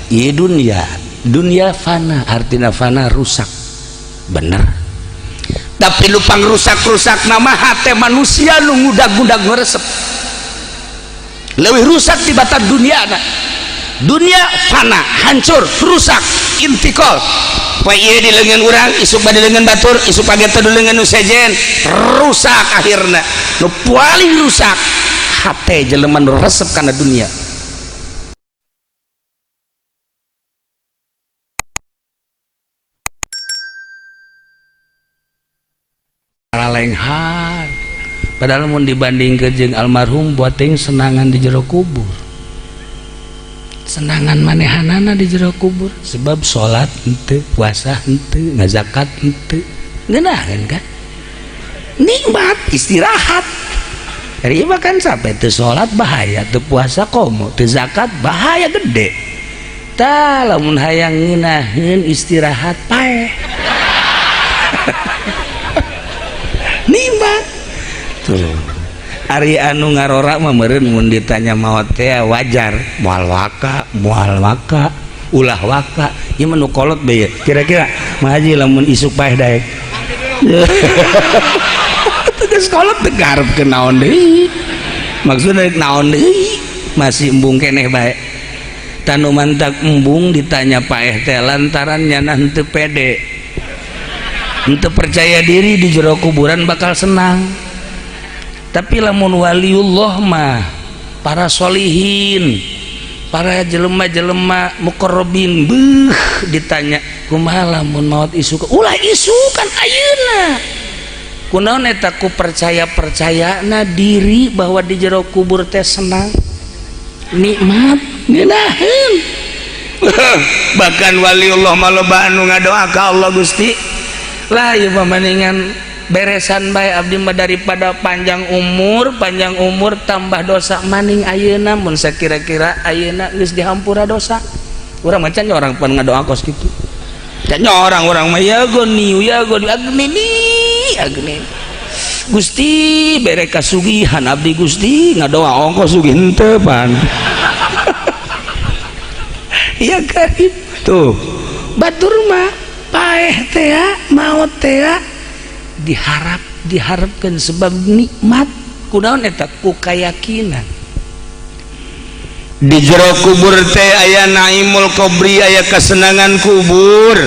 Ieu dunia, dunia fana, artina fana rusak. Bener. Tapi lu pangrusak-rusak nama hate manusia nu ngudag-ngudag ngeresep. Leuwih rusak tibatan dunia na. Dunia fana, hancur, rusak, intikal. Poe ieu di leungeun urang, isuk bade leungeun batur, isuk page teh di leungeun nu sejen, rusak akhirna. Nu paling rusak hate jelema nu resep kana dunia. Lenghar. Padahal mun dibandingkeun jeung almarhum buat ting senangan di jero kubur. Senangan manehanana di jero kubur sebab salat henteu, puasa henteu, ngazakat henteu. Ngeunaheun kan? Nikmat istirahat. Ari mah kan sampai teu salat bahaya, teu puasa komo, teu zakat bahaya gede. Tah lamun hayang ngeunaheun istirahat paeh. Nikmat. Tuh. Ari anu ngarora mah meureun mun ditanya maot teh wajar, moal waka, ulah waka. Ieu mah nu kolot bae kira-kira Mah Haji lamun isuk paeh daek. Tegas kolot teu garepkeun naon deui. Maksudna naon deui? Masih embung keneh bae. Tanu mantak embung ditanya paeh teh lantaran nyana henteu pede. Henteu percaya diri di jero kuburan bakal senang. Tapi lamun waliullah mah para solihin, para jelema-jelema muqarrabin, beuh ditanya kumaha lamun maot isuk, ulah isukan ayeuna. Kunaon eta ku percaya-percayana diri bahwa di jero kubur teh senang, nikmat, ngeunaheun. Bahkan waliullah mah loba anu ngadoa ka Allah, Gusti lah ieu mah mendingan beresan bae abdi mah daripada panjang umur tambah dosa maning ayeuna mun sakira-kira ayeuna geus dihampura dosa. Urang mah can orang pan ngadoa kos kitu. Can orang-orang mah ya goni ya goni agni agni. Gusti bere kasugihan abdi Gusti ngadoa ongko sugih henteu pan. Ya karib tuh. Batur mah paeh teh maot teh diharap diharapkan sebab nikmat kunaon eta ku kayakinan. Di jero kubur teh aya naimul qabri, aya kesenangan kubur.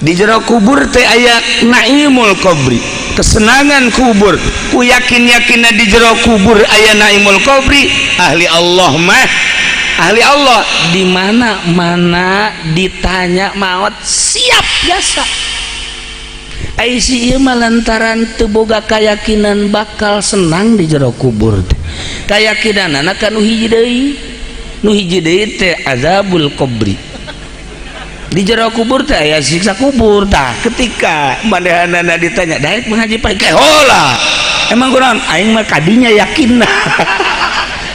Di jero kubur teh aya naimul qabri, kesenangan kubur. Ku yakin-yakinna di jero kubur aya naimul qabri, ahli Allah mah ahli Allah di mana mana ditanya maot siap biasa. Ai si ieu mah lantaran teu boga kayakinan bakal senang di jero kubur teh. Kayakinanana ka nu hiji deui. Nu hiji deui teh azabul qabri. Di jero kubur teh aya siksa kubur tah. Ketika manehanana ditanya daek mengaji pae hola. Emang kunaon? Aing mah kadinya yakin.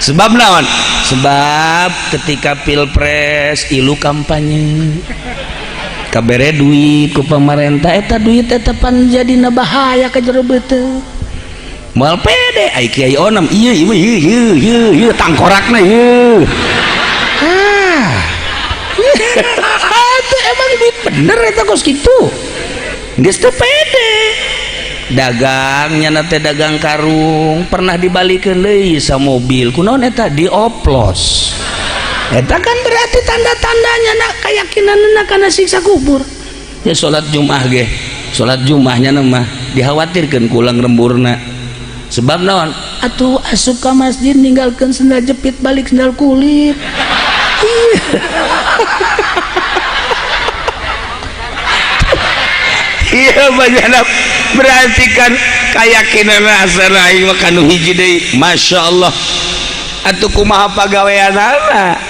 Sebab naon? Sebab ketika pilpres ilu kampanye kabere duit ku pemerintah, eta duit eta pan jadina bahaya ka jero beuteung. Moal pede ai kiai onam ieu ieu ieu ieu ieu ieu tangkorakna ieu. Ah. Itu emang duit bener eta kos kitu. Geus teu pede. Dagangnya teh dagang karung pernah dibalikeun deui sa mobil. Kunaon eta dioplos. Eta kan berarti tanda-tandanya nak keyakinanna kana siksa kubur. Ya salat Jumat ge, salat Jumatnya mah dikhawatirkeun kulang remburna. Sebab naon? Atuh asup ka masjid ninggalkeun sendal jepit balik sendal kulit. Iya banyak berarti kan keyakinan asana aing mah kanu hiji deui. Masya Allah. Atuh kumaha pagaweanana?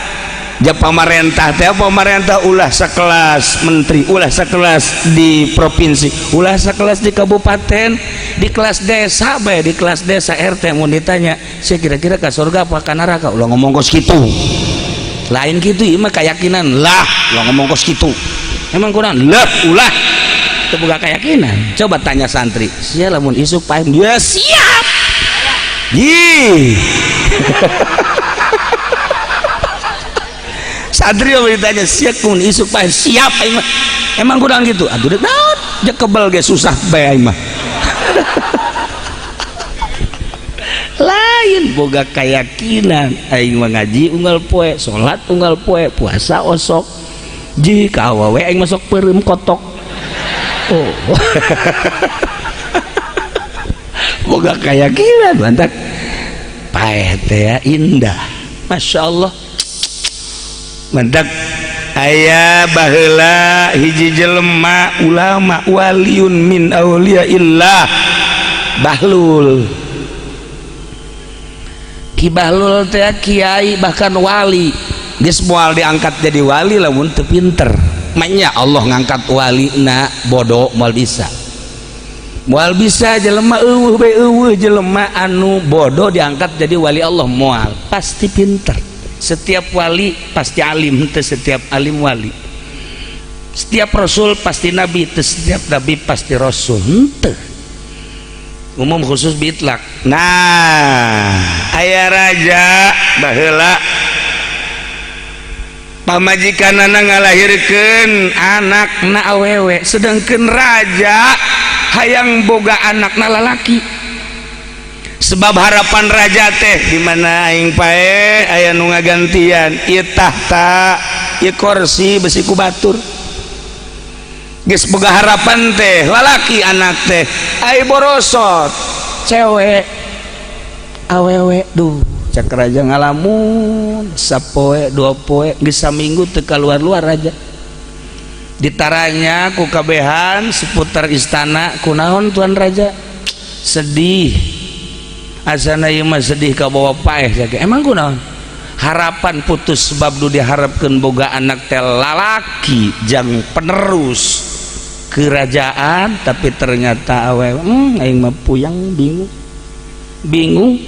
Ja pamarentah teh pamarentah ulah sakelas menteri, ulah sakelas di provinsi, ulah sakelas di kabupaten, di kelas desa bae, di kelas desa RT mun ditanya, "Sia kira-kira ka surga apa ka neraka?" Ulah ngomong kos kitu. Lain kitu ieu mah keyakinan. Lah, ulah ngomong kos kitu. Emang kurang? Lah, ulah. Teu boga keyakinan. Coba tanya santri, sia lamun isuk paeh, dia siap. Ih. Santri mah ditanya, "Siap mun isuk paeh?" "Siap aing mah." Emang kurang gitu atuh, dek naon? Jeung kebel ge susah bae aing mah. Lain, boga keyakinan, aing mah ngaji unggal poe, salat unggal poe, puasa osok, jika awewe aing masuk peureum kotok. Oh, boga keyakinan, mantap paeh teh indah, masya Allah. Mantap aya baheula hiji jelema ulama, waliun min auliyaillah, Bahlul. Ki Bahlul teh kiai, bahkan wali. Geus moal diangkat jadi wali lamun teu pinter. Manya Allah ngangkat wali na bodoh moal bisa, moal bisa. Jelema eueuh bae, eueuh jelema anu bodoh diangkat jadi wali Allah, moal, pasti pinter. Setiap wali pasti alim, teu setiap alim wali. Setiap rasul pasti nabi, teu setiap nabi pasti rasul, henteu. Umum khusus bitlak. Nah, aya raja baheula, pamajikanana ngalahirkeun anakna awewe, sedangkan raja hayang boga anakna lalaki, sebab harapan raja teh di mana aing paeh aya nu ngagantian ieu tahta, ieu kursi, besi ku batur. Geus boga harapan teh lalaki anak teh, ai borosot cewek, awewe. Duh, cak raja ngalamun sapoe dua poe, geus saminggu teu kaluar-luar raja. Ditaranya ku kabehan seputar istana, "Kunaon, tuan raja sedih?" "Asana ieu mah sedih kabawa paeh." Cak, "Emang kunaon?" "Harapan putus, sebab du diharapkeun boga anak teh lalaki jang penerus kerajaan, tapi ternyata awewe. Aing mah puyang, bingung bingung."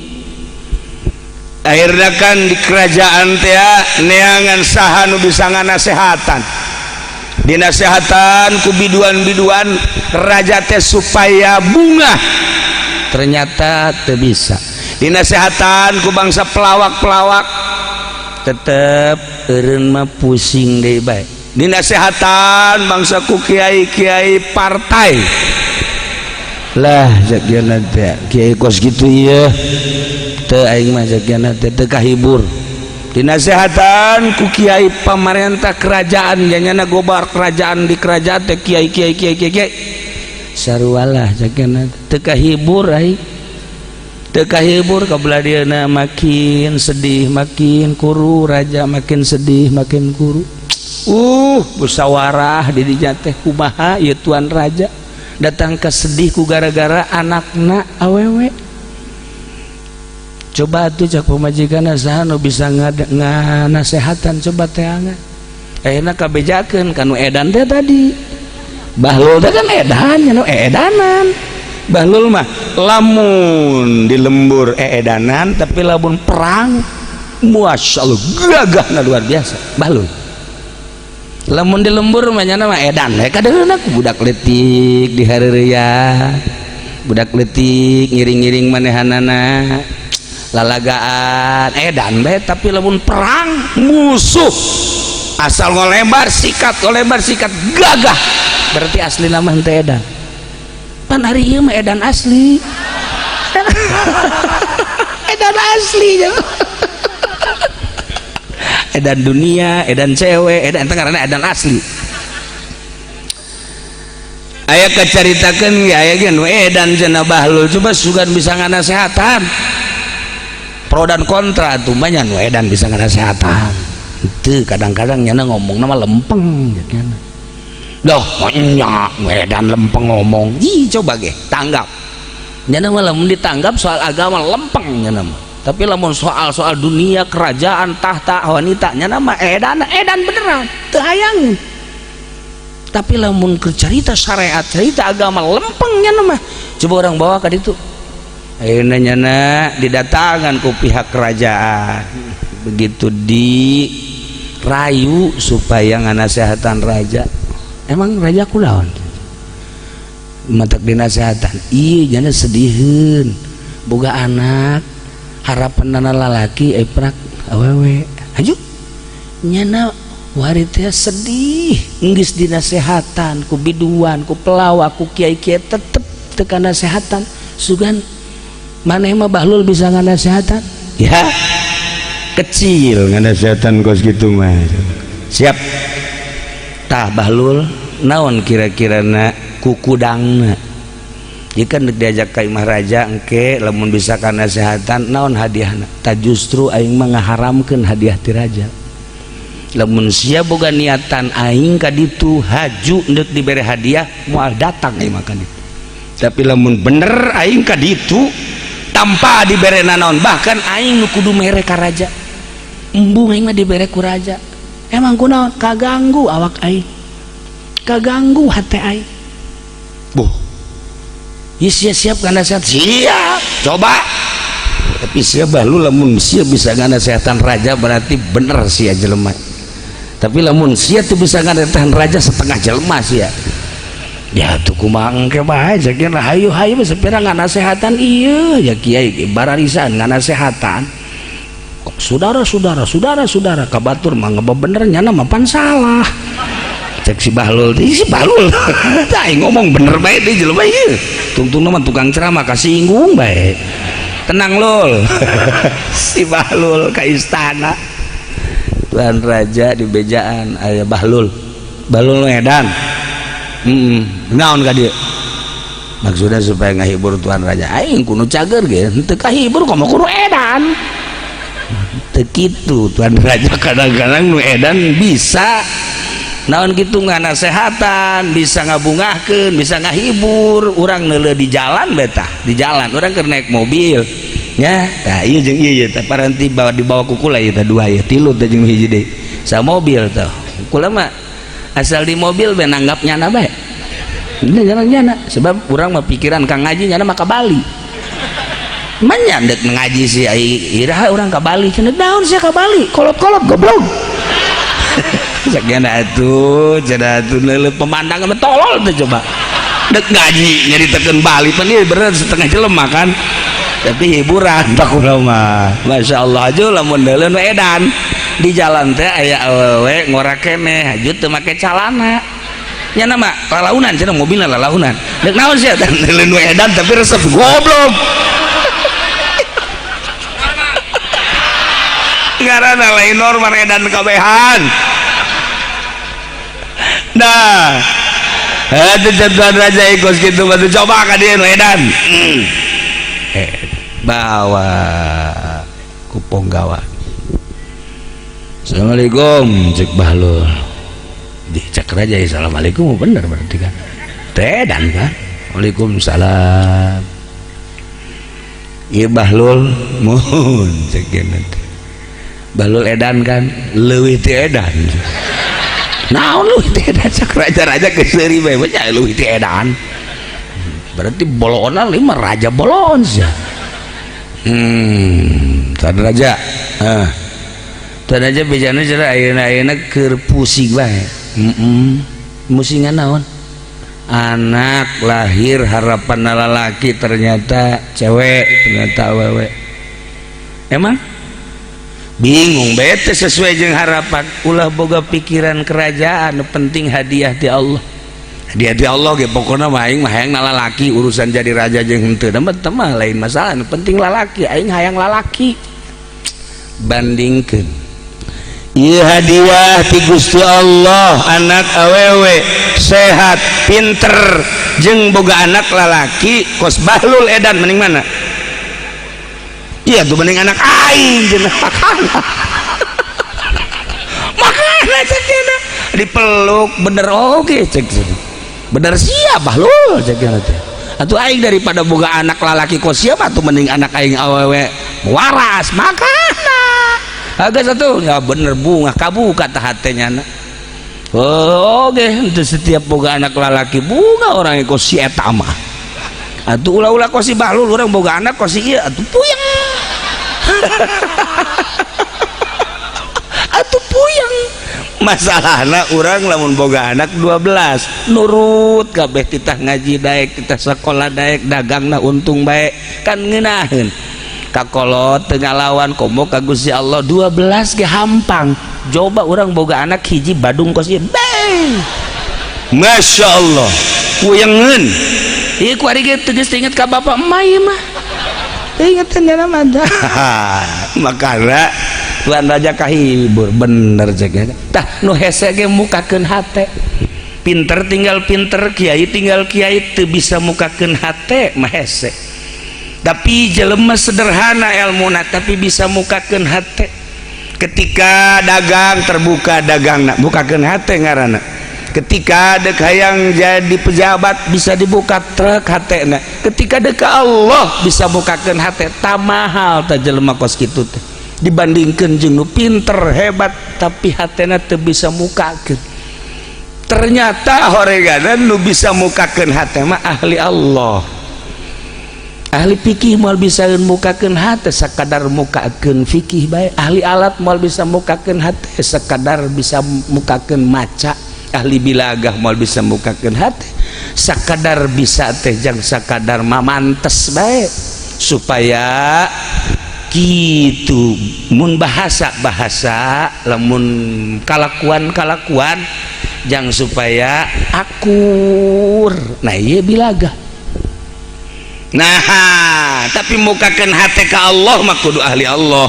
Akhirnya kan di kerajaan teh neangan saha nu bisa nganasehatan. Dinasehatan ku biduan-biduan raja teh supaya bunga, ternyata teu bisa. Dinasehatan ku bangsa pelawak-pelawak, tetep eureun mah pusing deui bae. Dinasehatan bangsa ku kiai-kiai partai lah, jagiana teh kiai kos gitu ieu teu, aing mah jagiana teh teu kahibur. Dinasehatan ku kiai pamarentah kerajaan, janyana gobar kerajaan, di kerajaan teh kiai kiai kiai kiai kiai sarua lah, jagiana teu kahibur aing, teu kahibur. Kabelah dieuna makin sedih makin kuru raja, makin sedih makin kuru. Musyawarah di dinya teh, "Kumaha ieu, tuan raja datang ke sedih ku gara-gara anakna awewe? Coba tuh," cak pamajikan, "saha nu bisa nganasehatan, coba teangan." Ayeuna kabejakeun kanu edan teh tadi. Bahlul teh kan edan nya, edanan Bahlul mah. Lamun di lembur eedanan, tapi lamun perang, masya Allah, gagahna luar biasa Bahlul. Lamun di lembur mah nyana mah edan we, kadeuna ku budak leutik di hareureya, budak leutik ngiring-ngiring manehanana lalagaan, edan bae. Tapi lamun perang, musuh asal ngolebar sikat, ngolebar sikat, gagah. Berarti asli nama henteu edan. Pan hari ieu mah edan asli, edan asli, edan dunia, edan cewek, edan teh ngaranna edan asli. Aya kacaritakeun ge, aya ge nu edan cenah. Bahlul coba sugan bisa nganasehatan. Pro dan kontra tuh banyak. Nu edan bisa nganasehatan itu kadang-kadang nyana ngomong nama lempeng gitu. Loh, nya edan lempeng ngomong. Ih, coba ge tanggap, nyana mah lamun ditanggap soal agama lempeng nyana mah. Tapi lamun soal-soal dunia, kerajaan, tahta, wanita, nyana mah edan, edan beneran, teu hayang. Tapi lamun ke cerita syariat, cerita agama, lempeng nyana mah. Coba orang bawa ka ditu. Ayeuna nyana didatangan ku pihak kerajaan, begitu dirayu supaya nganasehatan raja. "Emang raja kunaon?" Matak dinasehatan, "Iya, jana sediheun, boga anak harapan nana lalaki, prak awewe." Aju Nyana wari teh sedih, geus dinasehatan ku biduan, ku pelawak, ku kiai-kiai, tetep teu kanasehatan. Sugan maneh mah, Bahlul, bisa nganasehatan? Ya kecil nganasehatan kos gitu mah. Siap tah, Bahlul. Naon kira-kira na kukudangna? Jika diajak ka imah raja engke, lamun bisa kanasehatan, naon hadiahna? Ta justru aing mah ngaharamkeun hadiah ti raja. Lamun sia boga niatan aing ka ditu haju ndek dibere hadiah, moal datang aing mah ka ditu. Tapi lamun bener aing ka ditu tanpa dibere nanaon, bahkan aing nu kudu mere ka raja, embung aing mah dibere ku raja. Emang kunaon? Kaganggu awak aing, kaganggu hati aing. Boh. Ya, siap siap karena sehat, siap coba. Tapi siap, Bahlul, lamun sia bisa nganasehatan raja berarti bener sia jelema. Tapi lamun sia tuh bisa nganasehatan raja, setengah jelema sia. Ya tuh kumaha engke bae ceuk. Hayu hayu sepira nganasehatan ieu ya kiai bararisan nganasehatan. Saudara-saudara, saudara-saudara, kabatur mah bener, nyana mah pan salah. Cek si Bahlul, si Bahlul tah ngomong bener bae di jelema ieu. Tungtung mah tukang ceramah kasinggung bae. Tenang, Lul. Si Bahlul ke istana. Tuan Raja di bejaan aya Bahlul. Bahlul nu edan. Heeh. Naon ka dieu? Maksudnya supaya ngahibur Tuan Raja. Aing kudu cager ge, henteu kahibur komo kudu edan. Teu kitu, Tuan Raja, kadang-kadang nu edan bisa naon gitu, nganasehatan, bisa ngabungahkeun, bisa ngahibur. Urang neuleuh di jalan beta, di jalan urang keur naik mobil nya. Tah, ieu jeung ieu teh paranti bawa dibawa ku kula ieu teh, dua ieu, tilu teh jeung hiji deui sa mobil teh. Kula mah asal di mobil be nanggap nyana bae. Ini jalan nyana, sebab urang mah pikiran kang ngaji, nyana mah ka Bali. Manya dek ngaji sih ai iraha urang ka Bali cenah. Naon sia ka Bali? Kolot-kolot goblok. Sekian atuh cenah atuh, neuleuh pemandangan tolol teh. Coba dek ngaji nyaritakeun Bali, pan ieu bener setengah jelema kan, tapi hiburan tak kula mah. Masya Allah aja lamun neuleuh nu edan di jalan teh, aya awewe ngora keneh, haju teu make calana, nya nama lalaunan cenah, mobilna lalaunan. Dek naon sia? Teh neuleuh nu edan tapi resep goblok. Ngaranna lain normal, edan kabehan. Nah, itu tuan raja ikut gitu batu, coba ka dieu nu edan. Bawa ku ponggawa. Assalamualaikum, cek Bahlul. Di cek raja, assalamualaikum bener berarti kan edan kan. Waalaikumsalam. Iya, Bahlul, mohon cek nanti Bahlul edan kan? Leuwih ti edan. Naon leuwih ti edan? Cek raja-raja keseuri bae nya. Leuwih ti edan berarti bolona lima raja bolon sih. Tuan raja, ah, tuan raja bejana cara ayeuna ayeuna keur pusing bae. Musingan naon? Anak lahir harapan lalaki ternyata cewek, ternyata awewe. Emang bingung bete sesuai jeung harapan. Ulah boga pikiran kerajaan, penting hadiah ti Allah, hadiah ti Allah ge. Pokokna mah aing mah hayang lalaki, urusan jadi raja jeung henteu mah lain masalah, penting lalaki, aing hayang lalaki. Bandingkeun ieu hadiah ti Gusti Allah, anak awewe sehat, pinter, jeung boga anak lalaki kos Bahlul edan, mending mana? Iya tuh mending anak aing cenah. Makana cek dipeluk, bener oke cek, bener siap Bahlul, cek teh. Atuh aing daripada boga anak lalaki kos siapa tuh, mending anak aing awewe waras. Makana agak satu ya bener bunga kabuka tah hatenya na. Oh, oke, itu setiap boga anak lalaki bunga orang kos si eta mah. Atuh ulah-ulah kos si Bahlul, urang boga anak kos si ieu atuh puyeng. Atuh puyeng. Masalahna urang lamun boga anak 12 nurut kabeh, titah ngaji daek, titah sekolah daek, dagangna untung bae, kan ngeunaheun. Kakolot teu ngalawan komo ka Gusti Allah 12 ge hampang. Coba urang boga anak hiji badung kos ieu. Beh. Masya Allah. Puyengeun. Ieu ku ari ge teu geus inget ka bapak emak ieu mah. Teu inget teh mah. Makana Tuan Raja kahibur bener cek. Tah nu hese ge mukakeun hate. Pinter tinggal pinter, kiai tinggal kiai, teu bisa mukakeun hate mah hese. Tapi jelema sederhana elmuna tapi bisa mukakeun hate. Ketika dagang terbuka dagangna, bukakeun hate ngaranna. Ketika dek hayang jadi pejabat bisa dibuka truk hatena. Ketika dek Allah bisa bukakeun hate, tamahal tah jelema kos kitu teh. Dibandingkeun jeung nu pinter hebat tapi hatena teu bisa mukakeun. Ternyata horeganan nu bisa mukakeun hate mah ahli Allah. Ahli fikih moal bisa mukakeun hate sakadar mukakeun fikih bae. Ahli alat moal bisa mukakeun hate sakadar bisa mukakeun maca. Ahli bilagah moal bisa mukakeun hate sakadar bisa teh jang sakadar mamantes bae supaya gitu. Mun bahasa bahasa, lamun kalakuan kalakuan jang supaya akur. Nah, iya bilagah. Nah, tapi mukakeun hate ka Allah mah kudu ahli Allah.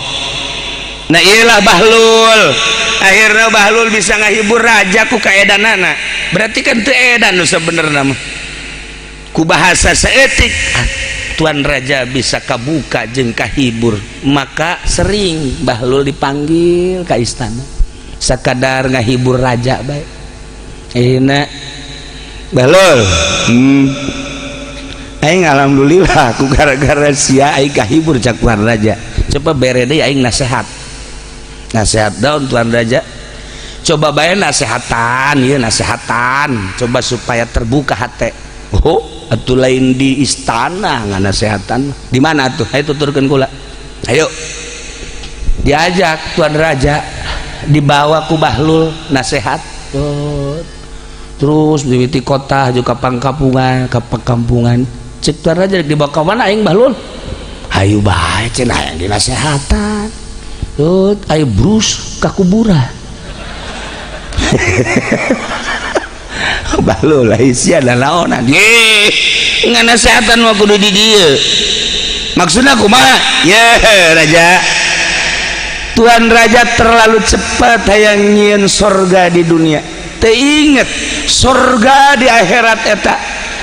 Nah, iyalah Bahlul. Akhirnya Bahlul bisa ngahibur raja ku kaedanana. Berarti kan teu edan nu sabenerna mah. Ku bahasa saeutik tuan raja bisa kabuka jeung kahibur. Maka sering Bahlul dipanggil ka istana sakadar ngahibur raja bae. Enak Bahlul, aing alhamdulillah ku gara-gara sia aing kahibur. Cak tuan raja, coba bere deui aing nasehat. Nasehat daun tuan raja? Coba bae nasehatan ieu, nasehatan coba supaya terbuka hate. Oh, atuh lain di istana nganasehatan. Di mana tuh? Ayo tuturkeun kula. Ayo. Diajak tuan raja, dibawa ku Bahlul nasehat. Oh, terus mimiti kota juga pangkampungan ke perkampungan. Cek tuan raja, dibawa ke mana aing, Bahlul? Hayu bae cenah hayang dinasehatan. Tut, ayo brus ka kuburan. Bahlul lah sia naonan. Ye, nganasehatan mah kudu di dieu. Maksudna kumaha? Ye, raja. Tuan raja terlalu cepat hayang nyieun sorga di dunia. Teu inget sorga di akhirat eta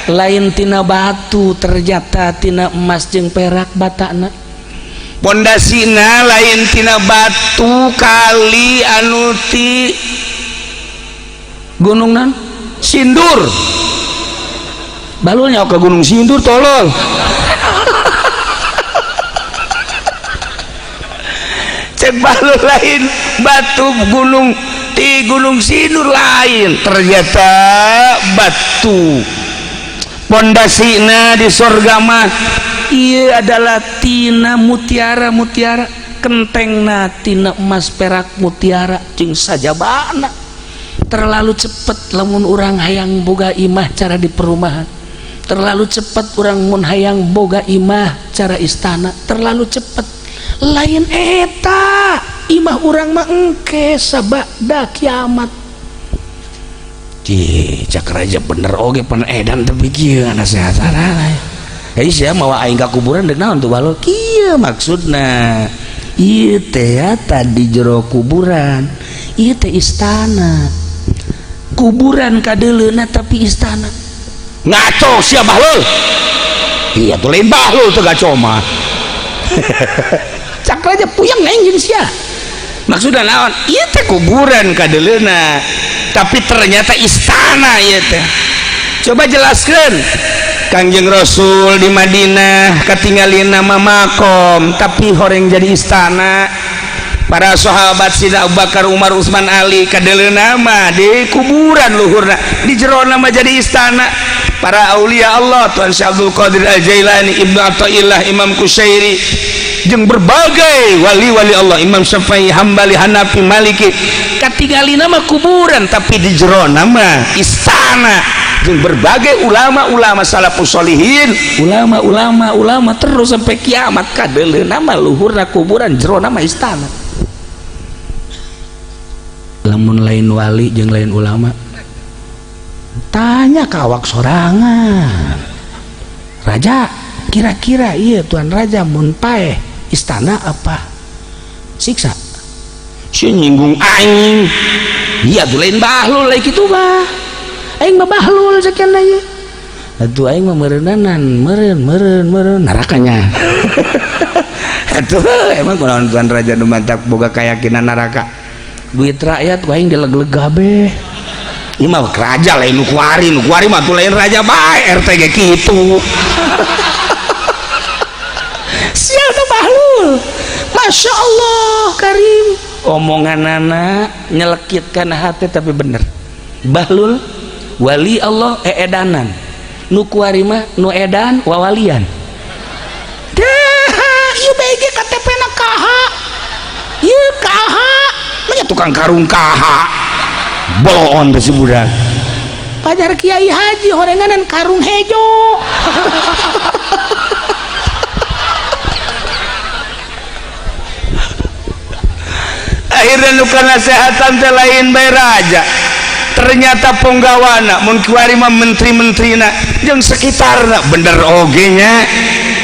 lain tina batu, ternyata tina emas jeung perak batana. Pondasina lain tina batu kali anu ti gunung nan Sindur. Balulnya ke Gunung Sindur tolol. Cek balul lain batu gunung ti Gunung Sindur lain, ternyata batu pondasina di sorga mah iya adalah tina mutiara mutiara, kentengna tina emas perak mutiara jeung sajabana. Terlalu cepet lamun urang hayang boga imah cara di perumahan, terlalu cepet urang mun hayang boga imah cara istana, terlalu cepet. Lain eta imah urang mah engke sabada kiamat. Cih, cak raja bener oge pan edan tapi kieu nasehatan. Hei, sia mawa aing ka kuburan deuk naon tuh balol? Kieu maksudna. Ieu teh tadi jero kuburan, ieu teh istana. Kuburan kadeuleuna tapi istana. Ngaco sia Bahlul. Iya tuh lain Bahlul tuh ngaco mah. Cak raja puyeng aing jeung sia. Maksudna naon? Ieu teh kuburan kadeuleuna tapi ternyata istana ieu teh. Coba jelaskan. Kangjeng Rasul di Madinah katingalin nama makom tapi horeng jadi istana. Para sahabat Sida Abu Bakar, Umar, Utsman, Ali kadeuleuna mah di kuburan luhurna, di jerona mah jadi istana. Para aulia Allah, Tuan Syekh Abdul Qadir Al-Jailani, Ibnu Athaillah, Imam Kusyairi jeung berbagai wali-wali Allah, Imam Syafi'i, Hambali, Hanafi, Maliki, katingalina mah kuburan tapi di jerona mah istana. jeung berbagai ulama-ulama salafus solihin, ulama-ulama ulama terus sampai kiamat kadeuleu nama luhurna kuburan, jero nama istana. Lamun lain wali jeung lain ulama, tanya ka awak sorangan. Raja, kira-kira iya tuan raja mun paeh istana apa siksa? Si nyinggung aing. Iya tuh lain bahlul lain kitu mah. Aing mah bahlul sekian ieu. Atuh aing mah meureunanan, meureun meureun meureun nerakanya. Atuh emang kunaon tuan raja nu mantak boga keyakinan neraka? Duit rakyat ku aing dileg-leg kabeh. Ieu mah raja lain nu kuari, nu kuari mah tuh lain raja bae, RT ge kitu. Sial tuh bahlul. Masya Allah karim, omongan anak nyelekitkan hati tapi bener. Bahlul wali Allah eedanan, nu kuari mah nu edan wawalian. Dah ieu BG KTP na kaha, ieu kaha manya tukang karung kaha boloon teh si budak. Pajar kiai haji horenganan karung hejo. Akhirnya nu nasehatan teh lain bae raja, ternyata punggawana, mun kiwari mah menteri-menterina jeung sekitarna. Bener oge nya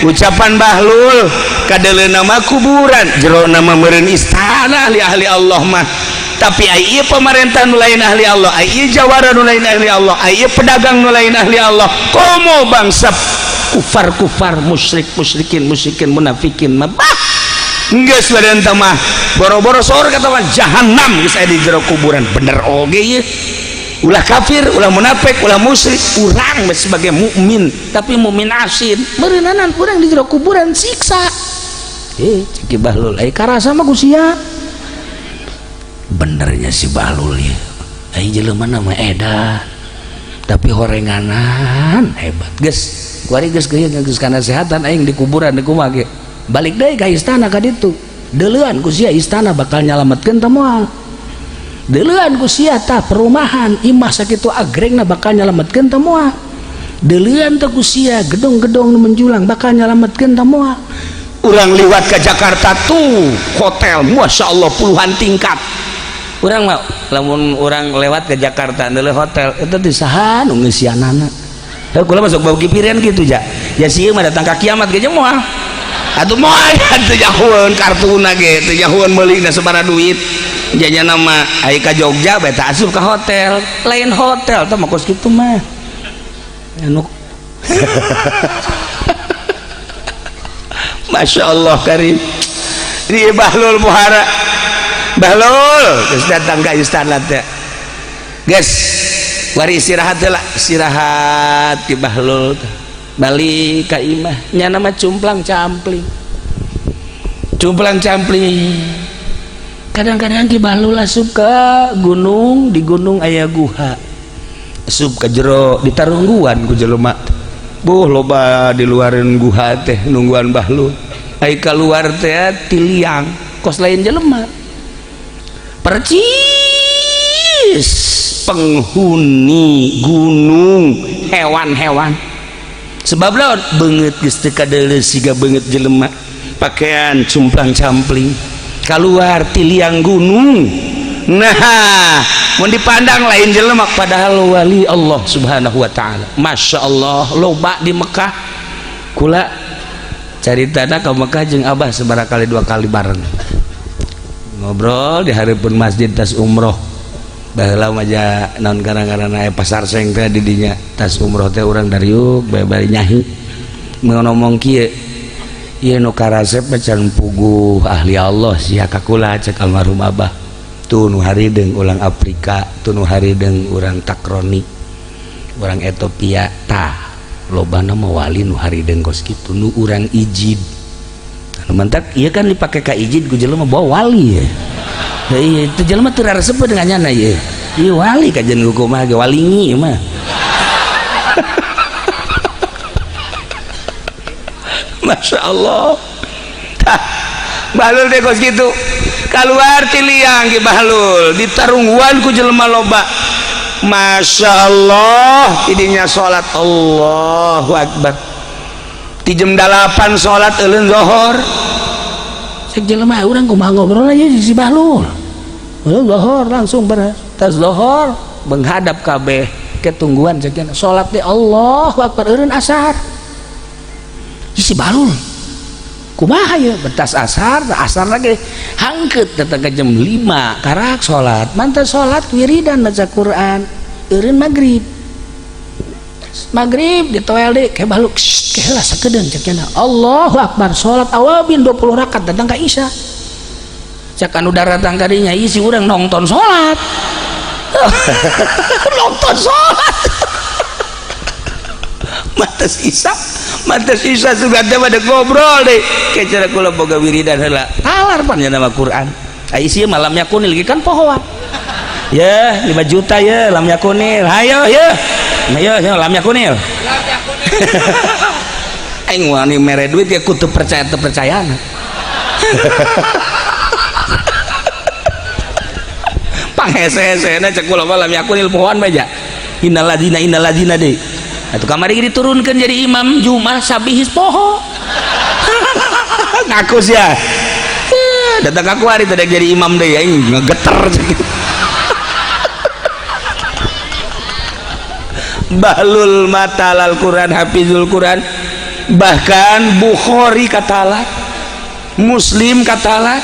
ucapan Bahlul, kadeuleuna mah kuburan, jero nama meureun istana ahli-ahli Allah mah. Tapi ai ieu pemerintah nu lain ahli Allah, ai ieu jawara nu lain ahli Allah, ai ieu pedagang nu lain ahli Allah, komo bangsa kufar-kufar, musyrik musyrikin musyrikin munafikin mah bah geus badan mah boro-boro sorga mah jahanam geus aya di jero kuburan. Bener oge ieu, ulah kafir, ulah munafik, ulah musyrik, urang sebagai mukmin tapi mukmin asin meureunanan urang di jero kuburan siksa. Cek Bahlul ai karasa mah ku sia. Benernya si Bahlul ya, ai jelema mah edan tapi horenganan hebat. Geus kuari geus geus kana sehatan aing di kuburan di kumaha ge balik deui ka istana ka ditu. Deuleuan ku sia istana bakal nyalametkeun teh moal. Deuleuan ku sia tah perumahan imah sakitu agrengna bakal nyalametkeun teh moal. Deuleuan teh ku sia gedung-gedung nu menjulang bakal nyalametkeun teh moal. Urang liwat ke Jakarta tuh hotel Masya Allah puluhan tingkat. Urang mah lamun urang lewat ke Jakarta deuleu hotel itu di saha nu ngeusianana. Heuh kula masuk bau kipirian kitu ja. Ya sieun mah datang ka kiamat ge moal. Atuh moal teu jahueun kartuna ge, teu jahueun meulina sabaraha duit. Jajana mah ai ka Jogja bae tah asup ka hotel. Lain hotel teh mah kos kitu mah. Anu Masya Allah karim. Di Bahlul Muhara. Bahlul geus datang ka istana teh. Geus wari istirahat teh lah, istirahat di Bahlul teh. Balik ka imah nya nama cumplang campling. Cumplang campling. Kadang-kadang Ki Bahlul asup ka gunung, di gunung aya guha. Asup ka jero ditarungguan ku jelema. Buh loba di luaran guha teh nungguan Bahlul. Ai kaluar teh tiliang kos lain jelema. Percis penghuni gunung hewan-hewan. Sebab lawan beungeut geus teu kadeuleu siga beungeut jelema, pakaian cumplang campling keluar tiliang gunung. Nah mun dipandang lain jelema padahal wali Allah Subhanahu wa taala. Masya Allah loba di Mekah. Kula caritana ka Mekah jeung Abah sabaraha kali, dua kali bareng ngobrol di hareupeun masjid tas umroh. Baheula mah ja naon karang-karana aya pasar seng teh di dinya tas umroh teh urang dariuk bae bari nyahi ngomong kieu, ieu nu karasep mah can puguh ahli Allah sia ka kula cek almarhum Abah. Tuh nu harideung urang Afrika, tuh nu harideung urang Takroni, urang Ethiopia tah lobana mah wali nu harideung kos kitu nu urang ijid. Nu mantak ieu kan dipake ka ijid ku jelema bawa wali ya. Iya, itu jelema teu raresep dengan nyana ieu. Ieu wali kajian ku kumaha ge walingi mah. Masya Allah. Tah, Bahlul teh kos kitu. Kaluar ti liang Ki Bahlul, ditarungguan ku jelema loba. Masya Allah tidinya salat Allahu Akbar di jam 8 salat euleun zuhur cek jelema urang kumaha ngobrol aja si Bahlul zuhur langsung beres tas zuhur menghadap kabeh ketungguan cek salat di Allahu Akbar eureun asar si Bahlul kumaha ya betas asar asar lagi hangkeut datang ke jam 5 karak salat mantan salat wiridan baca Quran eureun maghrib maghrib ditoel deui ke Bahlul keheula sakedeung cek nya Allahu Akbar salat awabin 20 rakaat datang ka Isya cek anu daratang kadinya isi urang nonton salat nonton salat matas Isya matas Isya sugan teh pada ngobrol deh kayak cara kula boga wiridan heula talar pan nama Quran ai isi malam yakunil lagi kan pohoan ya 5 juta ya lam yakunil hayo ya ayo ya lam yakunil aing wani mere duit ya kudu percaya teu percayana panghese-hesena cek kula mah lam yakunil pohoan bae ja innalladzina deui atuh kamari diturunkan jadi imam Jumat sabihis poho ngaku sia datang aku hari tadi jadi imam deh aing ngegeter Bahlul matalal Quran hafizul Quran bahkan Bukhari katalah Muslim katalah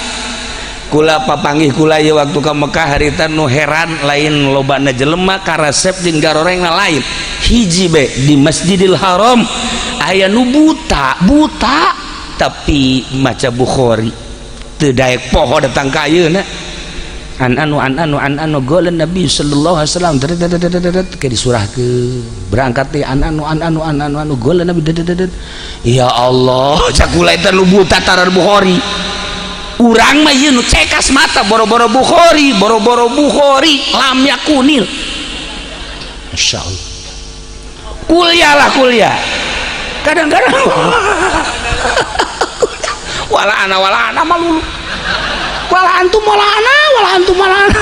kula papanggih kula ieu waktu ka Mekah harita nu heran lain lobana jelema karesep jeung garorengna lain hiji be di Masjidil Haram aya nu buta buta tapi maca Bukhari teu daek poho datang ka ayeuna an anu an anu an anu golan Nabi sallallahu alaihi wasallam ke disurahkeun berangkat teh an anu an anu an anu anu golan Nabi ya Allah cak kula eta nu buta tarar Bukhari urang mah ieu nu cekas mata boro-boro Bukhari boro-boro Bukhari lam yakunil Masya Allah kuliah lah kuliah kadang-kadang wala ana malulu wala antum wala ana wala antum wala ana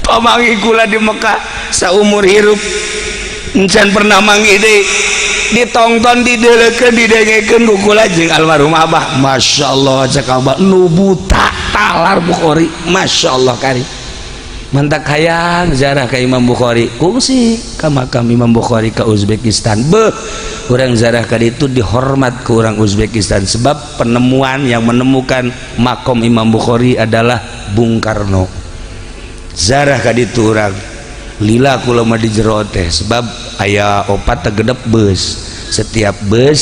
pamangi kula di Mekah saumur hirup encan pernah manggih deui ditongton didelekeun didengekeun ku kula jeung almarhum abah Masya Allah cek abah nu buta talar Bukhari Masya Allah kari mantak hayang ziarah ka Imam Bukhari kungsi ka makam Imam Bukhari ka Uzbekistan beuh urang ziarah ka ditu dihormat ku urang Uzbekistan sebab penemuan yang menemukan makom Imam Bukhari adalah Bung Karno ziarah ka ditu urang lila kula mah di jero teh sebab aya opat tegedep bus setiap bus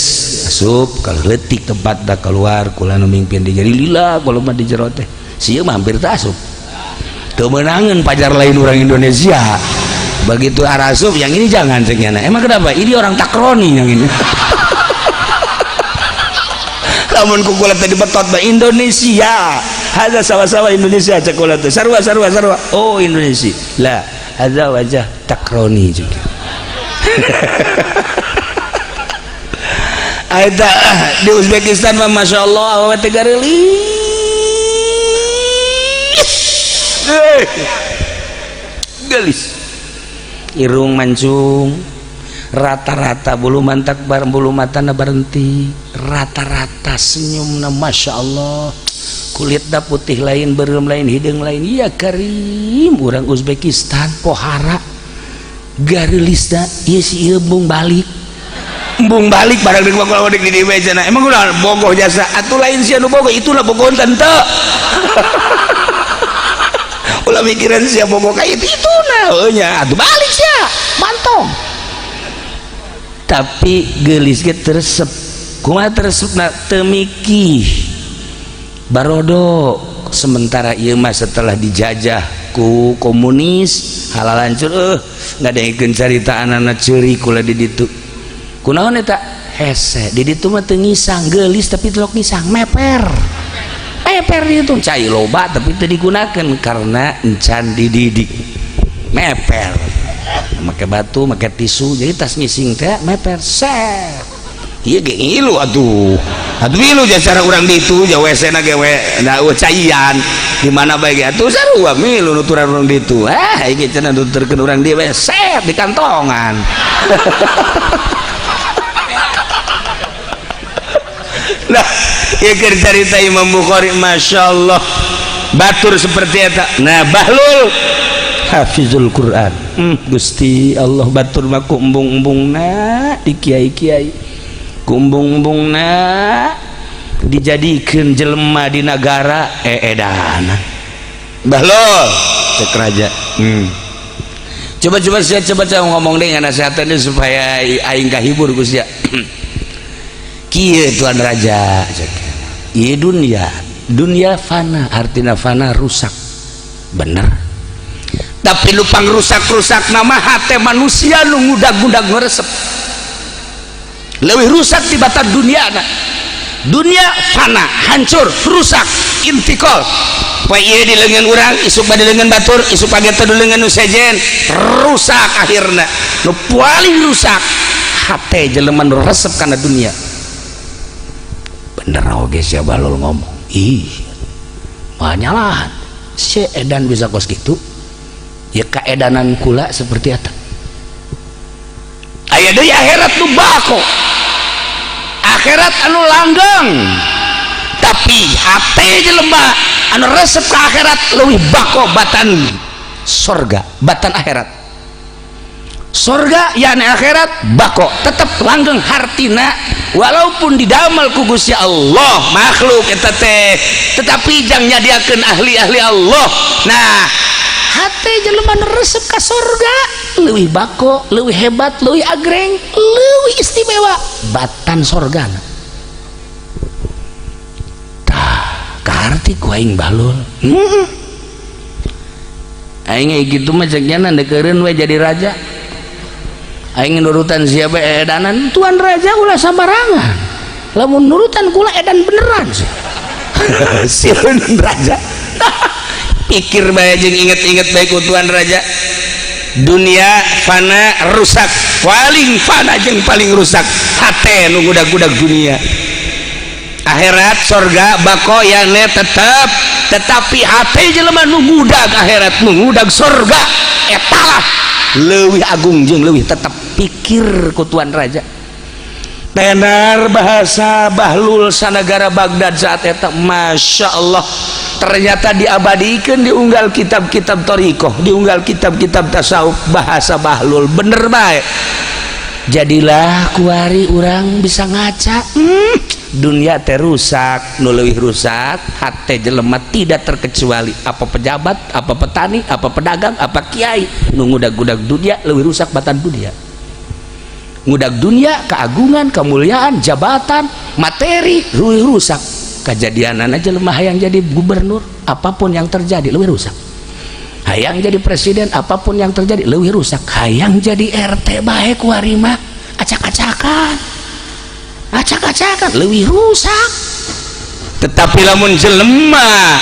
asup kalau leutik tempat dah keluar kula nu mimpin di jadi lila kula mah di jero teh sieun mah hampir teu asup teu meunangeun pajar lain orang Indonesia begitu arasup yang ini jangan cek nyana emang kenapa ini orang takroni yang ini lamun ku kula teh dibetot ba Indonesia hadza sama-sama Indonesia cek kula teh sarua sarua sarua oh Indonesia lah ada wajah takroni juga. Aita di Uzbekistan mah Masya Allah awewe teh gareulis gelis irung mancung rata-rata bulu mantak bulu matana berhenti rata-rata senyumna Masya Allah kulitna putih lain berem lain hidung lain ya karim urang Uzbekistan pohara gareulisna ieu si ieu embung balik barang deuk bakal di dieu cenah emang ulah bogoh jasa atuh lain sia nu bogoh itulah bogoh teu ulah mikiran sia bogoh ka itu ituna heuh nya atuh balik sia mantong tapi geulis ge teu resep kumaha teu resepna teu mikih barodo sementara ieu mah setelah dijajah ku komunis halal hancur ngadengekeun carita anana ceurik kula di ditu kunaon eta hese di ditu mah teu ngisang geulis tapi telok ngisang meper meper di ditu cai loba tapi teu digunakeun karena encan dididik meper make batu make tisu jadi tas ngising teh meper set Ieu ge ngilu atuh. Atuh ngilu cara urang ditu ja WC na ge we da caian di mana bae ge atuh sarua milu nuturan urang ditu. Ah, ieu cenah nuturkeun urang dieu we set di kantongan. Nah, ieu keur carita Imam Bukhari, Masya Allah, batur seperti eta. Nah, Bahlul hafizul Quran. Gusti Allah, batur mah ku embung-embungna di kiai-kiai, ku embung-embungna dijadikeun jelema di nagara eedana. Bahlul cek raja. Coba-coba sia, coba-coba ngomong deh nasihatan supaya aing kahibur ku sia. Kieu tuan raja, ieu dunia, dunia fana, artina fana rusak, bener. Tapi lupang rusak-rusak nama hati manusia nu ngudag-ngudag ngeresep lebih rusak tibatan dunia. Na dunia fana, hancur, rusak, intikal. Poe ieu di leungeun urang, isuk di leungeun batur, isuk pagi teh di leungeun nu sejen, rusak akhirna. Nu paling rusak hate jelema nu resep kana dunia. Bener oge sia Bahlul ngomong. Ih, manyalahan si edan bisa kos gitu ya, keedanan kula seperti eta. Aya deui akhirat nu bako, akhirat anu langgeng, tapi hate jelema anu resep ke akhirat leuwih bako batan sorga, batan akhirat. Sorga yakni akhirat bako, tetap langgeng hartina, walaupun didamel ku Gusti Allah makhluk eta teh, tetapi jang nyadiakeun ahli-ahli Allah. Nah, hate jelema nu resep ka sorga leuwih bako, leuwih hebat, leuwih agreng, leuwih istimewa batan sorga. Tah, kaharti ku aing Bahlul. Aing gitu mah cek nya deukeureuan we jadi raja. Aing nurutan siapa edanan tuan raja ulah sambarangan, lamun nurutan kula edan beneran sih. Sieun raja. Pikir bae jeung inget-inget bae ku tuan raja, dunia fana rusak, paling fana jeung paling rusak hate nu ngudag-ngudag dunia. Akhirat sorga bako yakni tetep, tetapi hate jelema nu ngudag akhirat, nu ngudag sorga, etalah leuwih agung jeung leuwih tetep. Pikir ku tuan raja, tenar bahasa Bahlul sanagara Baghdad saat eta. Masya Allah, ternyata diabadikan, diunggal kitab-kitab thoriqoh, diunggal kitab-kitab tasawuf, bahasa Bahlul bener baik. Jadilah kuari urang bisa ngaca, dunia teh rusak, nu leuwih rusak hate jelema, tidak terkecuali apa pejabat, apa petani, apa pedagang, apa kiai. Nu ngudag-ngudag dunia leuwih rusak batan dunia. Ngudag dunia, keagungan, kemuliaan, jabatan, materi, leuwih rusak. Kejadianan aja lemah hayang jadi gubernur, apapun yang terjadi leuwih rusak. Hayang jadi presiden, apapun yang terjadi leuwih rusak. Hayang jadi RT bae kuari mah acak-acakan, acak-acakan, leuwih rusak. Tetapi lamun jelema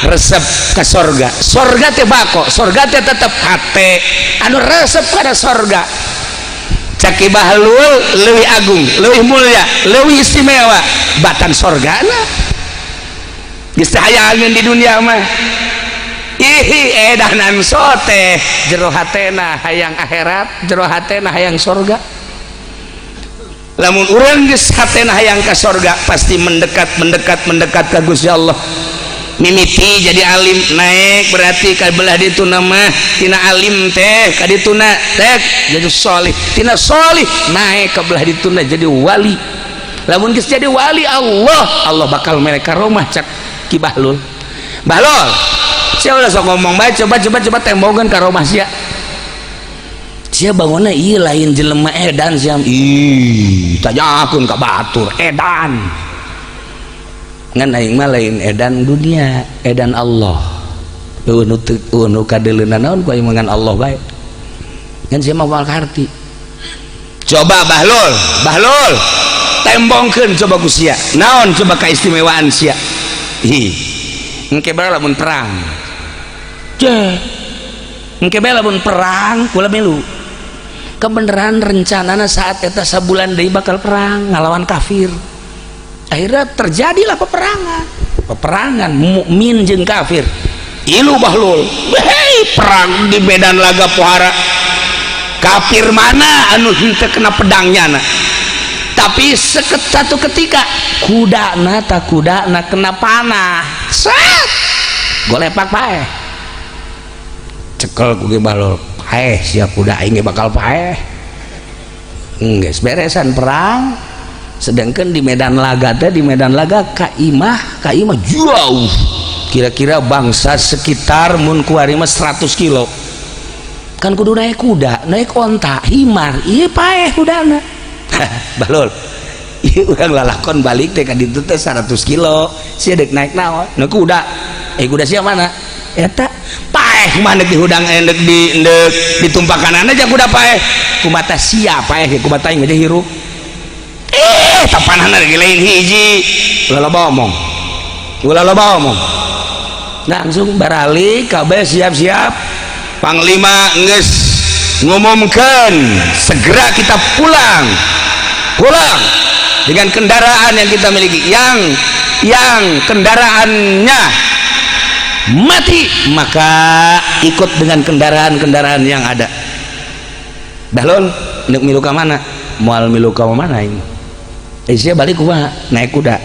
resep ke sorga, sorga teh bako, sorga teh tetep, hate anu resep pada sorga cek Ki Bahlul leuwih agung, leuwih mulia, leuwih istimewa batan sorgana. Geus teh hayangeun di dunia mah. Ih, edanan sote jero hatena hayang akhirat, jero hatena hayang sorga. Lamun urang geus hatena hayang ka sorga, pasti mendekat, mendekat, mendekat ka Gusti Allah. Mimiti jadi alim, naik berarti ka belah ditu nama tina alim teh ka dituna teh jadi solih, tina solih naik ka belah dituna jadi wali. Lamun geus jadi wali Allah, Allah bakal mere karomah cak Ki Bahlul. Bahlul sia ulah sok ngomong bae, coba coba coba tembongan karomah sia. Sia bangunna ieu lain jelema edan sia. Ih, tanyakeun ka batur edan. Ngan aing mah lain edan dunia, edan Allah. Eueuh nu teu, eueuh nu kadeuleuna naon ku aing mah ngan Allah bae. Ngan sia mah moal kaharti. Coba Bahlul, Bahlul tembongkeun coba ku sia. Naon coba kaistimewaan sia? Ih, engke bae lamun perang. Ceh. Engke bae lamun perang kula milu. Kebenaran rencanana saat eta sabulan deui bakal perang ngalawan kafir. Akhirnya terjadilah peperangan, peperangan mukmin jeung kafir. Ilu Bahlul, hei, perang di medan laga pohara kafir mana anu henteu kena pedangnya na. Tapi satu ketika kudana tak kudana kena panah, set golepak paeh, cekel ku Ki Bahlul, paeh sia kuda aing bakal paeh. Geus beresan perang. Sedangkan di medan laga teh, di medan laga ka imah jauh, kira-kira bangsa sekitar mun kuari mah 100 kilo kan, kudu naik kuda, naik onta, himar, iya paeh kudana. Balul, iya urang lalakon balik teh ka ditu teh 100 kilo, sia dek naik naon? Naik kuda. Eh, kuda sia mana eta? Paeh mana di hudang endek di endek ditumpakan aja kuda paeh, kumata sia paeh, kumata aing aja hirup. Eh, tapanana lagi lain hiji, ulah loba omong, ulah loba omong. Langsung baralik kabeh siap-siap, panglima geus ngumumkeun segera kita pulang, pulang dengan kendaraan yang kita miliki. Yang kendaraannya mati maka ikut dengan kendaraan-kendaraan yang ada. Bahlul, nek milu ka mana? Moal milu ka mana ini? Eh, sia balik kumaha? Naik kuda.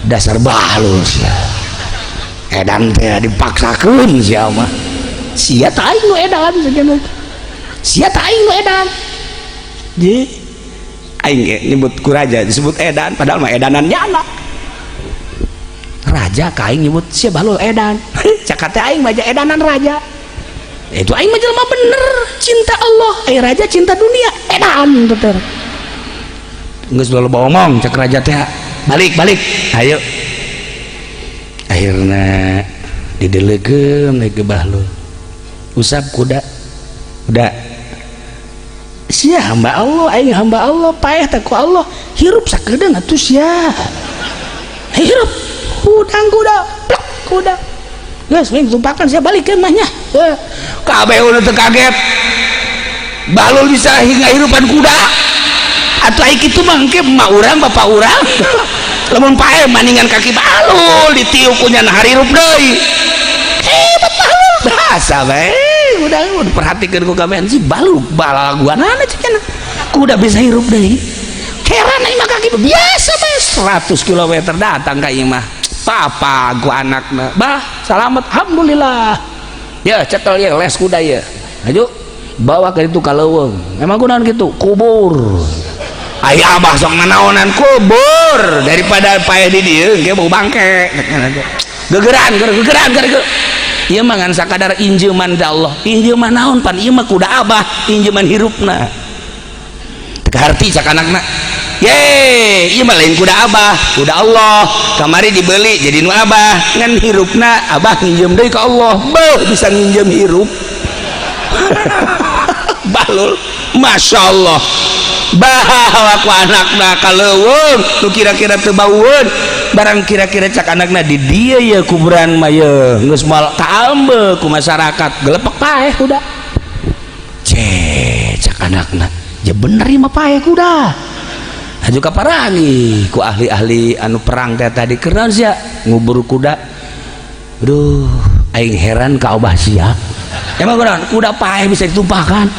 Dasar Bahlul sia, edan teh dipaksakeun sia mah. Sia tah aing nu edan, sia tah aing nu edan. Ji aing ge nyebut ku raja disebut edan, padahal mah edanan nyana raja ka aing nyebut sia Bahlul edan. Cakap teh aing mah edanan raja itu, aing mah jelema bener cinta Allah, eh raja cinta dunia, edan bener. Geus loba omong, cek raja teh, balik balik ayo. Akhirnya didelegeun ke Bahlul, usap kuda, kuda sia hamba Allah, aing hamba Allah, paeh teh ku Allah, hirup sakedeung atuh sia, hirup hudang kuda plek kuda geus ming tumpakan, sia balik ke mah nya. Kabeh udah teu kaget Bahlul bisa hingga hirupan kuda atau aing kitu mah. Engke emak urang, bapak urang lamun paeh maningan kaki Bahlul ditiup ku nya hirup deui. Hebat Bahlul, bahasa bae udah perhatikeun ku kabehan si Bahlul balaguanana cenah kuda bisa hirup deui. Heran aing mah, kaki biasa bae 100 km datang ka imah papa ku anakna, bah selamat, alhamdulillah ya. Cekel ya les kuda ya, ayo bawa ke itu ka leuweung. Emang kunaon gitu? Kubur. Aya abah sok nanaonan, kubur daripada paeh di dieu engke bau bangke. Gegeran gegeran gegeran. Ieu mah ngan sakadar injeuman ti Allah. Injeuman naon? Pan ieu mah kuda abah, injeuman hirupna. Teu kaharti cak anakna. Ye, ieu mah lain kuda abah, kuda Allah. Kamari dibeli jadi nu abah, ngan hirupna abah nginjem deui ka Allah. Beuh, bisa nginjem hirup. Bahlul, Masya Allah. Bawa ku anakna ka leuweung nu kira-kira teu baueun barang kira-kira. Cak anakna, di dieu ye kuburan mah ye geus moal kaambe ku masyarakat, gelepek paeh kuda. Cek anakna, ya bener ieu mah paeh kuda. Haju kaparangi ku ahli-ahli anu perang teh tadi, keur sia ngubur kuda? Aduh, aing heran ka abah sia. Emang kuda, kuda paeh bisa ditumpahkan?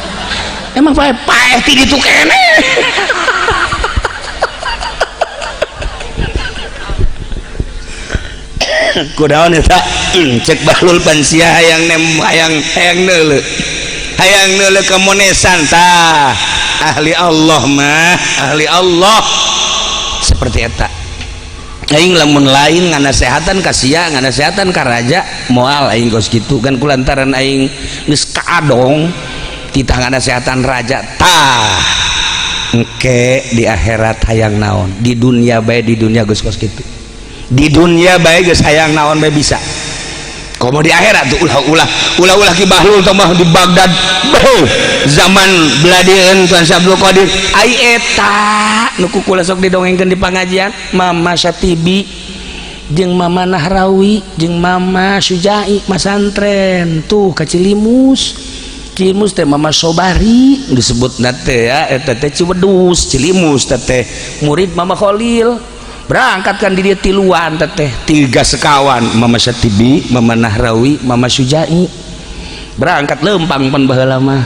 Emang paeh? Paeh ti ditu keneh. Kudaon eta? Cek Bahlul, pan sia hayang nem, hayang hayang neuleu, hayang neuleu kemonesan. Tah, ahli Allah mah ahli Allah seperti eta. Aing lamun lain nganasehatan ka sia, nganasehatan ka raja, moal aing kos kitu kan. Kulantaran aing geus kaadong titah nganasehatan raja. Tah, engke di akhirat hayang naon? Di dunia bae, di dunia geus kos kitu, di dunia bae geus hayang naon bae bisa, komo di akhirat tuh. Ulah ulah ulah ulah. Ki Bahlul tambah di Baghdad. Beuh, zaman beladieun Tuan Syekh Abdul Qadir. Ai eta nu ku kula sok didongengkeun di pangajian, Mama Satibi jeung Mama Nahrawi jeung Mama Sujai masantren tuh ka Cilimus. Cimus teh Mama Sobari disebut teh ya, eta teh Ciwedus, Cilimus teh murid Mama Khalil. Berangkat kan di dia tiluan teh, tiga sekawan, Mama Satibi, Mama Nahrawi, Mama Sujai. Berangkat lempang pan baheula mah.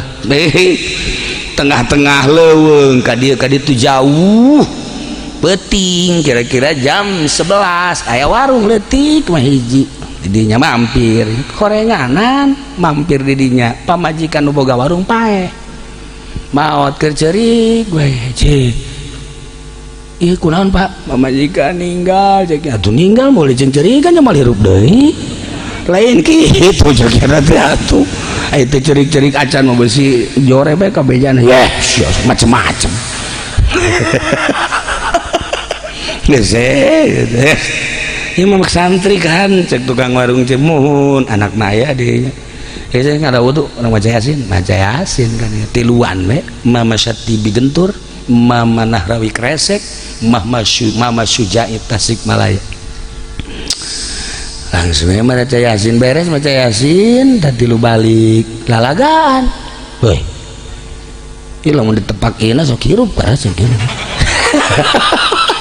Tengah-tengah leuweung ka dieu ka ditu jauh. Peuting kira-kira jam 11 aya warung leutik mah hiji. Didinya mampir korenganan, mampir didinya pamajikan nu boga warung paeh maot keur ceurik we. Cik, ieu kunaon, Pak? Pamajikan ninggal, cek. Atuh ninggal moal jeung ceurikan moal hirup deui, lain kitu cek teh. Atuh aya teh ceurik-ceurik acan mah besi jore bae kabejana ye macem-macem. Geus ieu mah santri kan, cek tukang warung, cek muhun anak naya dinya. Ya saya nggak wudu, orang maca Yasin, maca Yasin kan ya. Tiluan we, Mama Syatibi Gentur, Mama Nahrawi Kresek, Mama Sujai Tasikmalaya. Langsung ya maca Yasin, beres maca Yasin, dan tilu balik lalagaan. Woi. Ieu lamun ditepak ieu sok hirup parah cek.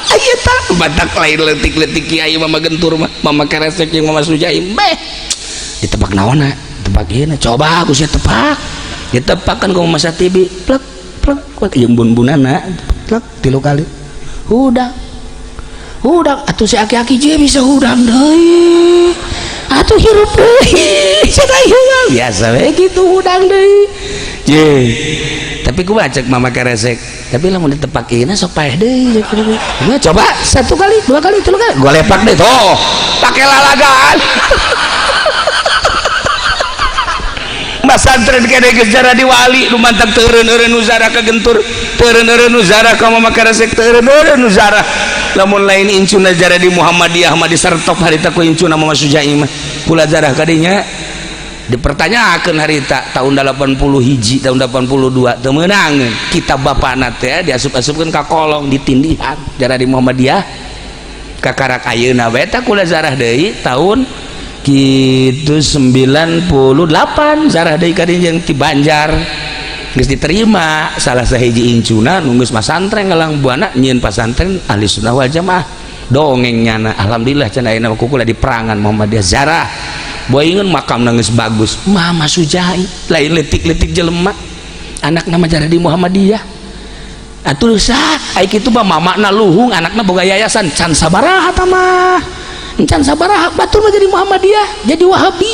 Aya tah batak lain leutik-leutik kiai Mama Gentur mah, Mama Keresek jeung Mama Sujai beh. Ditepak naonna? Tepak ieu, coba aku sia tepak. Ditepak kan ku Mama Satibi, plek plek plek jeung bun-bunana, plek tilu kali. Hudang. Hudang atuh si aki-aki je bisa hudang deui. Atuh hirup deui. Cenah ieu biasa we kitu hudang deui. Ye. Tapi ku cek Mama Keresek, tapi lamun ditepak ieu sok paeh deui. Nah, coba satu kali, dua kali, tilu kali, gua lepak deh tuh. Pakai lalagaan. Masantren kene geus jadi wali nu mantak teureun-eureun nu zarah ka Gentur, teureun-eureun nu zarah ka Mama Keresek, teureun-eureun nu zarah. Lamun lain incuna jarah di Muhammadiyah mah disertop harita ku incuna Mama Sujai mah. Kula zarah kadinya dipertanyakan harita tahun 80 hiji, tahun 82 teu meunang kitab bapana teh diasup-asupkeun ka kolong ditindihan jarah di Muhammadiyah. Kakarak ayeuna we tah kula zarah deui tahun kitu 98 zarah deui ka dieu jeung ti Banjar geus diterima salah sahiji incuna nu geus masantren ngalang buana nyieun pasantren ahli sunnah wal jamaah dongeng nyana. Alhamdulillah cenah ayeuna mah kukula di perangan Muhammadiyah zarah boingan makam nangis bagus Mama Sujai lain letik-letik jelema anak nama jarah di Muhammadiyah atuh sah ai kitu mah mamana luhung anakna boga yayasan can sabaraha mah can sabaraha batur mah jadi Muhammadiyah jadi Wahabi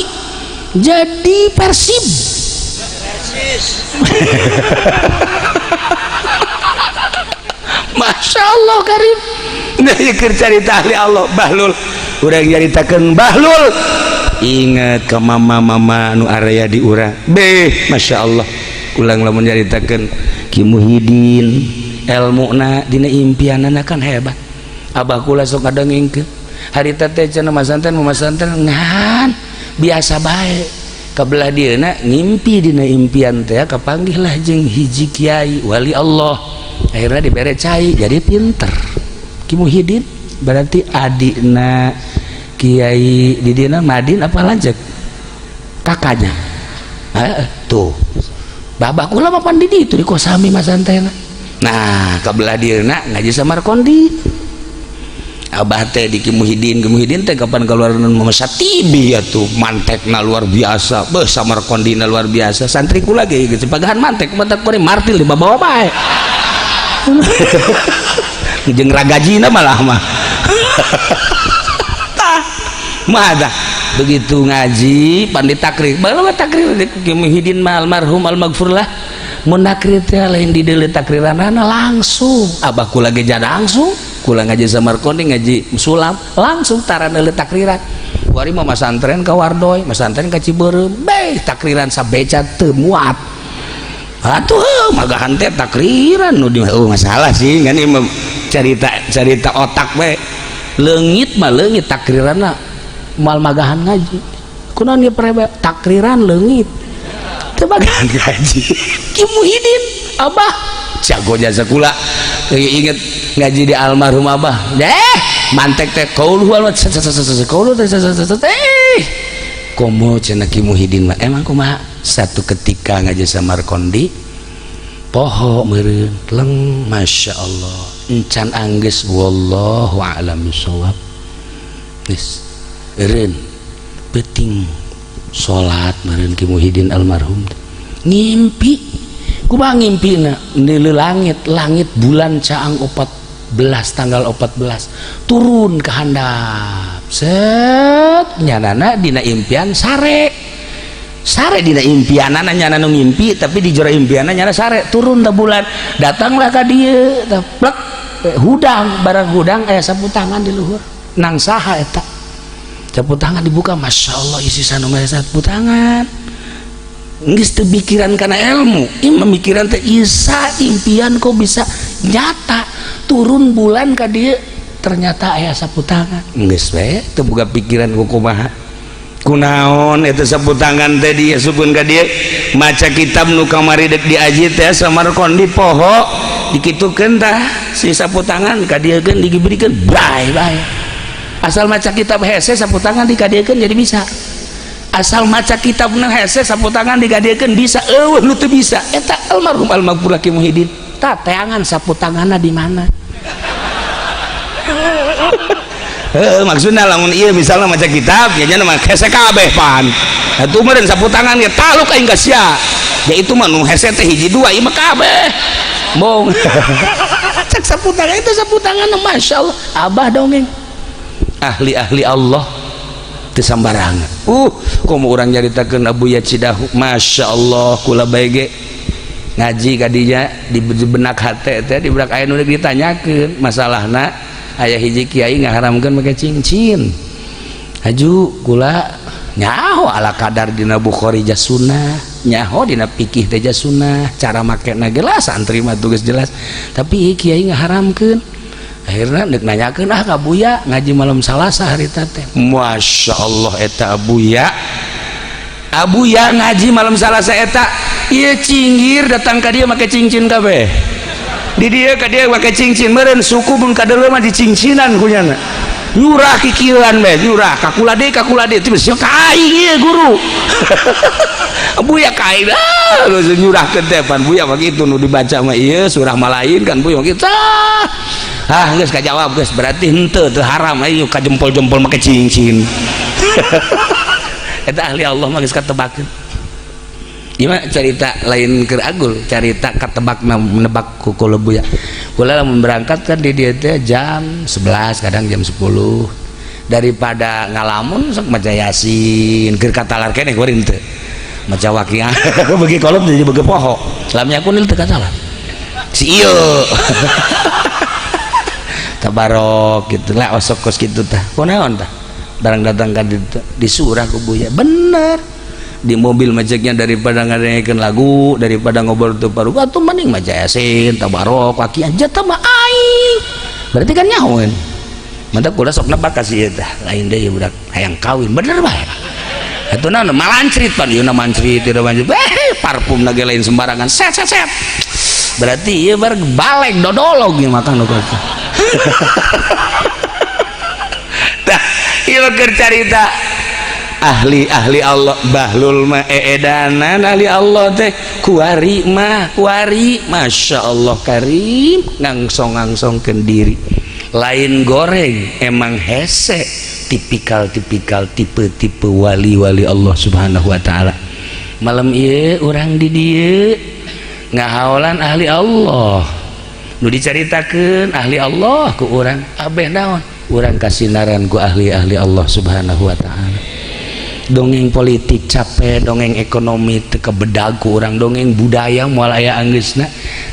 jadi Persib. Persis. Masya Allah karim. Nah keur carita ahli Allah Bahlul urang nyaritakeun Bahlul ingat ke mama-mama nu area di urang beh Masya Allah ulang lamun nyaritakeun Ki Muhyiddin elmuna dina impianana kan hebat. Abah kula sok ngadongengkeun harita teh cenah masantren masantren ngan biasa bae kabelah dieuna ngimpi dina impian teh kapanggihlah jeung hiji kiai wali Allah akhirnya dibere cai jadi pinter. Ki Muhyiddin berarti adikna Kiai Didina Madin apa lanjut kakaknya tuh babak kula mah pan di ditu di kosami masantena. Nah kabelah dieuna ngaji Samarkondi abah teh di Ki Muhyiddin. Ki Muhyiddin teh kapan keluar Mama Satibi atuh mantekna luar biasa beuh Samarkondina luar biasa santri kula ge geus pagahan mantek mantek kore martil dibawa bae jeung ragajina malah mah. Mada begitu ngaji pan ditakrir bae takrir Ki Muhyiddin mah almarhum almaghfurlah mun nakrir teh lain di deuleu takriranana langsung abah kula ge langsung kula ngaji Samarkondi ngaji sulam langsung tara deuleu takriran wari mah masantren ka Wardoy masantren ka Cibeureum beh takriran sabeca teu muat atuh magahan teh takriran nu di oh masalah sih kan ieu carita carita otak we leungit mah leungit takriranna mal magahan ngaji kunaon ieu prebe takriran leungit teu magahan ngaji. Ki Muhyiddin abah jago jasa kula inget ngaji di almarhum abah deh mantek teh qauluhu qaulu eh komo cenah Ki Muhyiddin mah emang kumaha Satu ketika ngaji Samarkondi poho meureun leng, Masya Allah, encan anggeus, wallahu a'lam bishawab. Geus eureun peuting salat meureun Ki Muhyiddin almarhum ngimpi. Kumaha ngimpina? Nilai langit, langit bulan caang 14, tanggal 14 turun ke handap set nyanana dina impian sare sare dina impianana. Nyana nu ngimpi, tapi di jero impianna nyana sare turun ke bulan, datanglah ka dieu tah, plek hudang, barang hudang aya sapu tangan di luhur. Nang saha eta sapu tangan? Dibuka, Masya Allah, isi sanu sapu tangan. Geus teu pikiran kana ilmu, ieu memikiran teh isa impian kok bisa nyata, turun bulan ka dieu ternyata aya sapu tangan. Geus we teu boga pikiran ku kumaha, kunaon eta sapu tangan teh diasupkeun ka dieu. Maca kitab nu kamari dek diaji teh Samarkondi poho, dikitukeun tah si sapu tangan ka dieu, diberikan bae bae. Asal maca kitab hese, sapu tangan dikadiekeun jadi bisa. Asal maca kitab nu hese, sapu tangan dikadiekeun bisa. Eueuh nu teu bisa eta almarhum almaghfurlah Ki Muhyiddin. Tah, teangan sapu tanganna di mana. Heeh, maksudna lamun ieu misalnya maca kitab ya nya mah hese kabeh pan. Atuh meureun sapu tangan ge taluk aing ka sia. Ya itu mah nu hese teh hiji dua, ieu mah kabeh. Bong. Cek sapu tangan itu, sapu tangan, Masya Allah, abah dongeng. Ahli-ahli Allah teu sambarangan. Komo urang nyaritakeun Abuya Cidahu, Masya Allah, kula bae ge ngaji kadinya di benak hate teh, di benak aya nu ditanyakeun masalahna. Aya hiji kiai ngaharamkeun make cincin. Haju kula nyaho ala kadar dina Bukhari sunnah, nyaho dina fikih teh sunnah, cara makena geus santri mah tugas jelas, tapi kiai ngaharamkeun. Akhirnya dek nanyakeun ah ka Buya ngaji malam Salasa harita teh. Masya Allah, eta Abuya, Abuya ngaji malam Salasa eta ieu cinggir datang ka dia make cincin kabeh. Di dia ka dia make cincin meureun suku mun kadeuleu mah dicincinan kunyana. Nyurah kikieuan bae, nyurah ka kula deui, ka kula deui, tiba ka aing ieu guru. Buya ka aing ah nyurahkeun teh pan Buya mah kitu, nu dibaca mah ieu surah malain kan Buya mah kitu. Ah geus kajawab, geus berarti henteu teu haram ayo ka jempol-jempol make cincin. Eta ahli Allah mah geus katebakeun. Ieu mah cerita lain keur agul, carita katebak menebak ku kula Buya. Kula lamun berangkat kan di dieu teh jam 11, kadang jam 10. Daripada ngalamun sok maca Yasin, keur katalar keneh kuring teu. Maca Waqiah beuki kolot jadi beuki poho. Lam yakunil teu katalar. Si ieu. Tabarok gitu lah, osok kos kitu tah. Kunaon tah? Barang datang ka ditu disurah ku Buya. Bener. Di mobil macetnya daripada ngadengekeun lagu, daripada ngobrol teu paru, atuh mending maca Yasin, Tabarok, Waqiah, jatah mah aing. Berarti kan nyahoeun. Mantap kula sok nebak ka si ieu tah. Lain deui budak hayang kawin, bener bae. Atuh naon malancrit pan ieu na mancrit ieu mancrit. Eh, parfum ge lain sembarangan. Set set set. Berarti ieu bar balek dodolog ieu makan nu kitu. Tah, ieu keur carita ahli-ahli Allah. Bahlul mah eedanan, ahli Allah teh kuari mah kuari, Masya Allah karim, ngangsong-ngangsongkeun diri lain goreng, emang hese tipikal-tipikal tipe-tipe wali-wali Allah Subhanahu wa taala. Malam ieu urang di dieu ngahaolan ahli Allah nu dicaritakeun ahli Allah ku urang abeh naon urang kasinaran ku ahli-ahli Allah Subhanahu wa taala. Dongeng politik capek, dongeng ekonomi teu kebedag ku urang, dongeng budaya moal aya anggeusna,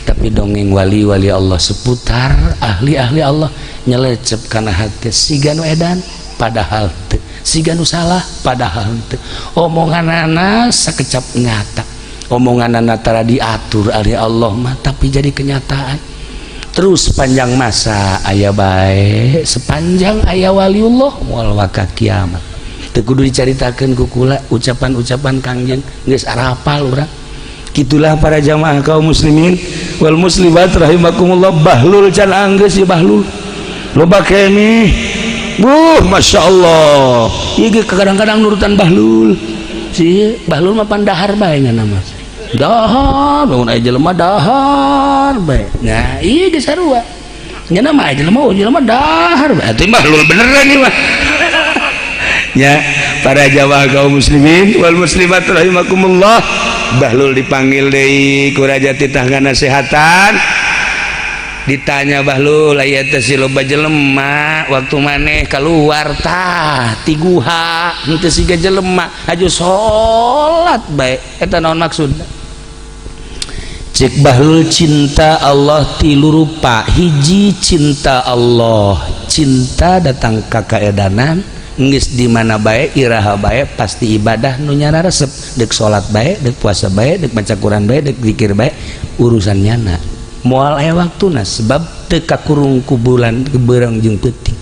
tapi dongeng wali-wali Allah seputar ahli-ahli Allah nyelecep kana hati siga nu edan padahal teu, siga nu salah padahal teu. Omonganana sakecap nyata, omonganana tara diatur ahli Allah mah, tapi jadi kenyataan terus sepanjang masa aya bae, sepanjang aya waliullah moal waka kiamat. Teu kudu dicaritakeun ku kula ucapan-ucapan Kangjeng geus arapal urang. Gitulah para jamaah kaum muslimin wal muslimat rahimakumullah. Bahlul can anggeus ya, bahlul loba keneh. Buh, Masya Allah, ieu ge kadang-kadang nurutan bahlul. Si Bahlul mah pan dahar bae nya mah. Dahar, bangun aya jelema dahar bae. Nah, ieu geus sarua. Nya mah aya jelema, oh jelema dahar bae. Atuh Bahlul beneran ieu mah. Ya, para jamaah kaum muslimin wal muslimat rahimakumullah. Bahlul dipanggil deui ku raja titah nasehatan. Ditanya Bahlul, aya teh si loba jelema waktu maneh keluar tah ti guha henteu siga jelema haju salat bae, eta naon maksudna? Cek Bahlul, cinta Allah tilu rupa. Hiji, cinta Allah, cinta datang ka kaedanan, geus di mana bae, iraha bae, pasti ibadah nu nyana resep, dek salat bae, dek puasa bae, dek maca Quran bae, dek zikir bae, urusan nyana moal aya waktuna sebab teu kakurung ku bulan beurang jeung peuting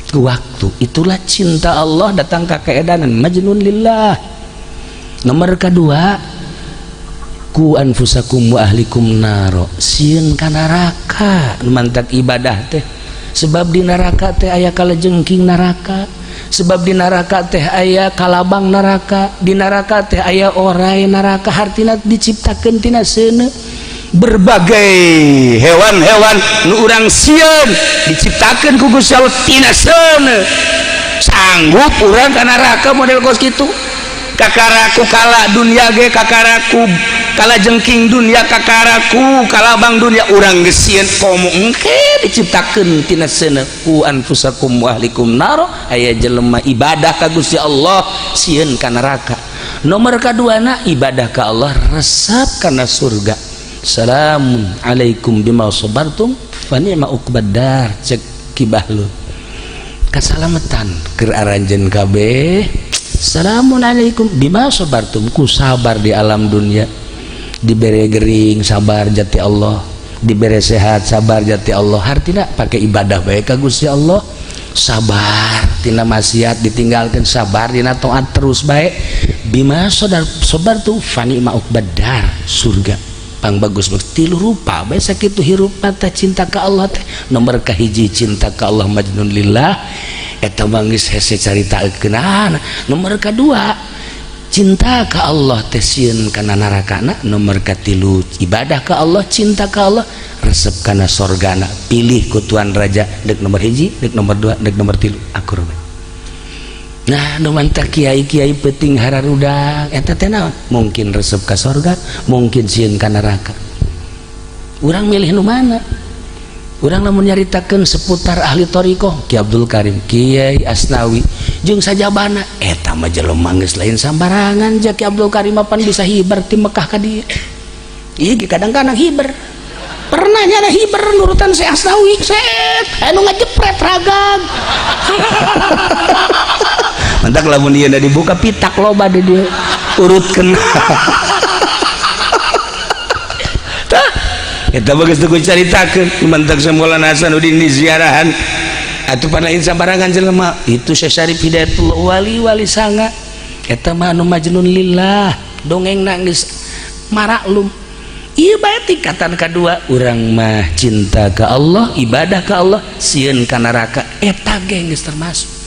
ku waktu. Itulah cinta Allah datang ka keedanan, majnun lillah. Nomor kedua, qu anfusakum wa ahlikum naro, sieun ka neraka. Mantak ibadah teh, sebab di neraka teh aya kalajengking neraka, sebab di neraka teh aya kalabang neraka, di neraka teh aya orai neraka, hartina diciptakeun tina seuneu. Berbagai hewan-hewan nu urang sieun diciptakeun ku Gusti Allah tina seuneu. Sanggup urang ka neraka model kos kitu? Kakaraku kala dunia ge, kakaraku kala jengking dunia, kakaraku kalabang dunia, urang geus sieun, komo engke diciptakeun tina seuneu. Qu anfusakum wa ahlikum naro. Aya jelema ibadah ka Gusti Allah sieun ka neraka. Nomor kaduana, ibadah ka Allah resep kana surga. Salamun alaikum bima sabartum fa ni'ma uqbad dar. Cek Ki Bahlul, kasalamatan keur aranjeun kabeh. Salamun alaikum bima sabartum, ku sabar di alam dunia. Dibere gering sabar jati Allah, dibere sehat sabar jati Allah, hartina pakai ibadah bae ka Gusti Allah. Sabar tina maksiat ditinggalkan, sabar dina taat terus bae. Bima sadar sabar tuh fa ni'ma uqbad dar, surga pang bagus. Tilu rupa bae sakitu hirup teh cinta ka Allah teh. Nomor kahiji, cinta ka Allah majnun lillah, eta mah geus hese caritakeun. Nomor kadua, cinta ka Allah teh sieun kana narakana. Nomor katilu, ibadah ka Allah, cinta ka Allah, resep kana sorgana. Pilih ku tuan raja, dek nomor hiji, dek nomor dua, dek nomor tilu, akur bae. Nah, nu mantak kiai-kiai penting hararudang eta teh naon? Mungkin resep ka sorga, mungkin sieun ka neraka. Urang milih nu mana? Urang lamun nyaritakeun seputar ahli thoriqoh, Ki Abdul Karim, Kiai Asnawi jeung sajabana, eta mah jelema geus lain sambarangan. Ja Ki Abdul Karim pan bisa hiber ti Mekah ka dieu. Ieu ge kadang-kadang hiber, pernah nyana hiber nurutan si Asnawi, set anu ngajepret ragag. Mantak lamun ieu dibuka pitak loba di dieu, urutkeun. Tah eta bagus teu caritakeun. Mantak Maulana Hasanuddin di ziarahan atuh pan lain sambarangan jelema itu. Syekh Syarif Hidayatullah wali-wali sanga, eta mah anu majnun lillah, dongeng geus maraklum. Ieu bae tingkatan kedua, urang mah cinta ke Allah, ibadah ke Allah, sieun ka neraka, eta ge geus termasuk.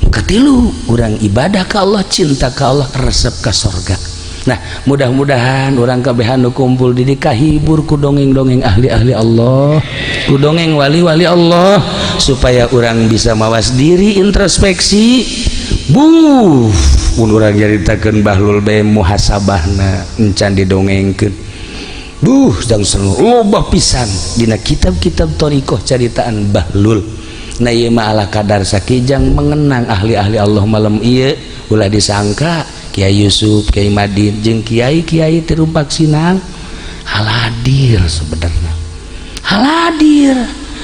Katilu, urang ibadah ke Allah, cinta ke Allah, resep ke sorga. Nah, mudah-mudahan urang kabehan nu kumpul di dieu kahibur ku dongeng-dongeng ahli-ahli Allah, ku dongeng wali-wali Allah, supaya urang bisa mawas diri, introspeksi. Buh, mun urang nyaritakeun Bahlul bae muhasabahna encan didongengkeun. Buh, jang senu loba pisan dina kitab-kitab thoriqoh caritaan Bahlul. Nah, ieu mah ala kadar sakijang mengenang ahli-ahli Allah malam ieu. Ulah disangka Kiai Yusuf, Kiai Madin jeung kiai-kiai Tirumpak Sinang hadir, sebenarnya hadir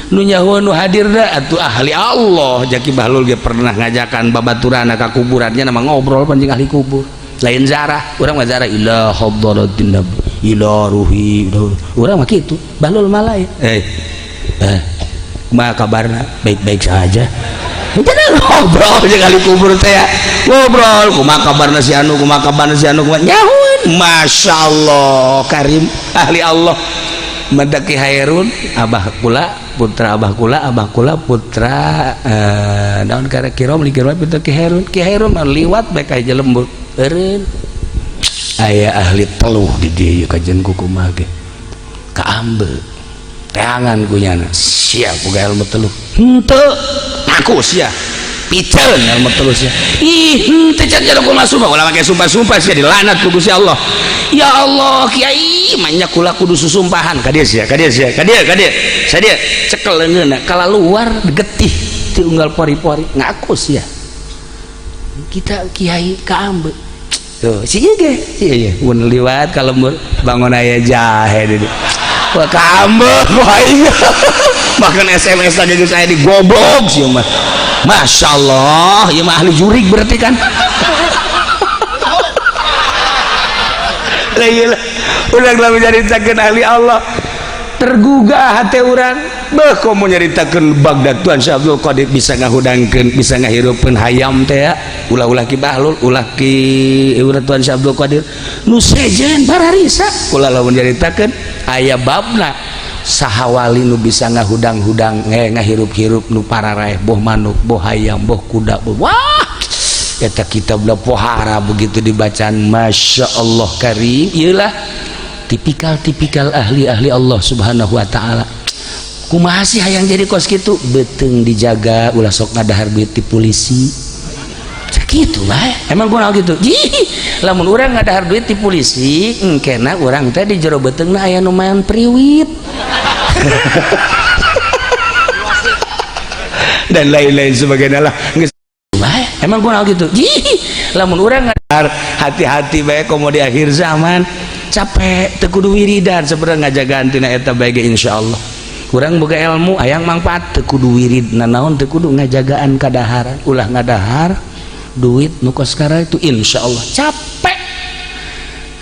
nu nyaho nu hadir da atuh ahli Allah. Jaki Bahlul ge pernah ngajakan babaturana ka kuburannya, nama ngobrol panjing ahli kubur, lain zarah. Urang mah zarah ila hadratin nabi, ila ruhi, urang mah kitu. Bahlul mah lain. Kumaha kabarna? Baik-baik saja. Ngobrol jeung ahli kubur teh, ngobrol kumaha kabarna si anu, kumaha kabarna si anu, kumaha nyahueun. Masya Allah karim ahli Allah. Madaki Hairun abah kula putra abah kula, abah kula putra naon kara kirom li kirom putra Ki Hairun. Ki Hairun mah liwat bae ka jelembur. Eureun aya ahli teluh di dieu kajian ku kumaha ge kaambe teangan ku nyana sia boga ilmu teluh henteu ngaku sia piceun ilmu teluh sia ih henteu can jaluk kumaha sumpah ulah make sumpah-sumpah sia dilanat ku Gusti Allah. Ya Allah kiai, manya kula kudu susumpahan ka dieu sia, ka dieu sia, ka dieu, ka dieu sadia cekel leungeunna kalaluar getih ti unggal pori-pori ngaku sia kita kiai kaambe tuh si ieu ge si ieu mun liwat ka lembur bangun aya jahe di dieu. Wah kaambe wah iya bahkan SMS lagi geus aya di goblok sih mah. Masya Allah, ieu mah ahli jurig berarti kan. Lah ieu lah urang lamun nyaritakeun ahli Allah tergugah hati urang. Beuh komo nyaritakeun Baghdad Tuan Syekh Abdul Qadir bisa ngahudangkeun, bisa ngahirupkeun hayam teh ya. Ulah-ulah Ki Bahlul, ulah ki urang Tuan Syekh Abdul Qadir nu sejen bararisa. Ulah lamun nyaritakeun aya babna saha wali nu bisa ngahudang-hudang ngahirup-hirup nu pararaeh boh manuk, boh hayam, boh kuda, boh wah eta kitabna pohara begitu dibacaan Masya Allah karim. Iyalah tipikal-tipikal ahli-ahli Allah Subhanahu wa ta'ala. Kumaha sih hayang jadi kos kitu beuteung dijaga ulah sok ngadahar duit ti polisi sakitu bae. Emang kunaon kitu? Jih, lamun urang ngadahar duit ti polisi engkena urang teh di jero beuteungna aya nu main priwit dan lain-lain sebagainya lah geus bae. Emang kunaon kitu? Jih, lamun urang ngadahar hati-hati bae komo di akhir zaman capek teu kudu wiridan sebenarnya ngajagaan tina eta bae ge insyaallah. Urang boga ilmu hayang mangfaat teu kudu wirid nanaon teu kudu ngajagaan kadaharan ulah ngadahar duit nu kos itu insyaallah capek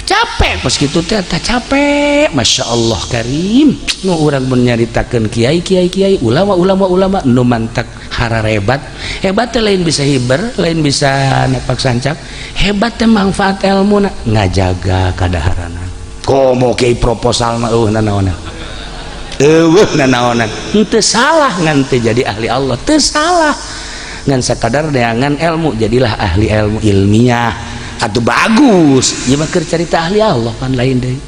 capek pas kitu teh tah capek. Masya Allah karim nu urang mun nyaritakeun kiai kiai kiai ulama ulama ulama nu mantak hararebat hebat teh lain bisa hiber lain bisa nepak sancak hebat teh manfaat ilmu na ngajaga kadaharana komo kiai proposal mah eueuh nanaonan eueuh nanaonan henteu salah ngan teu jadi ahli Allah teu salah ngan sakadar neangan ilmu jadilah ahli ilmu ilmiah atau bagus ieu mah keur carita ahli Allah pan lain deui.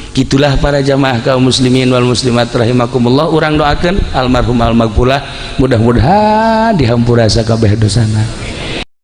Gitulah para jamaah kaum muslimin wal muslimat rahimakumullah. Urang doakeun almarhum almaghfurlah mudah-mudahan dihampura sakabeh dosana.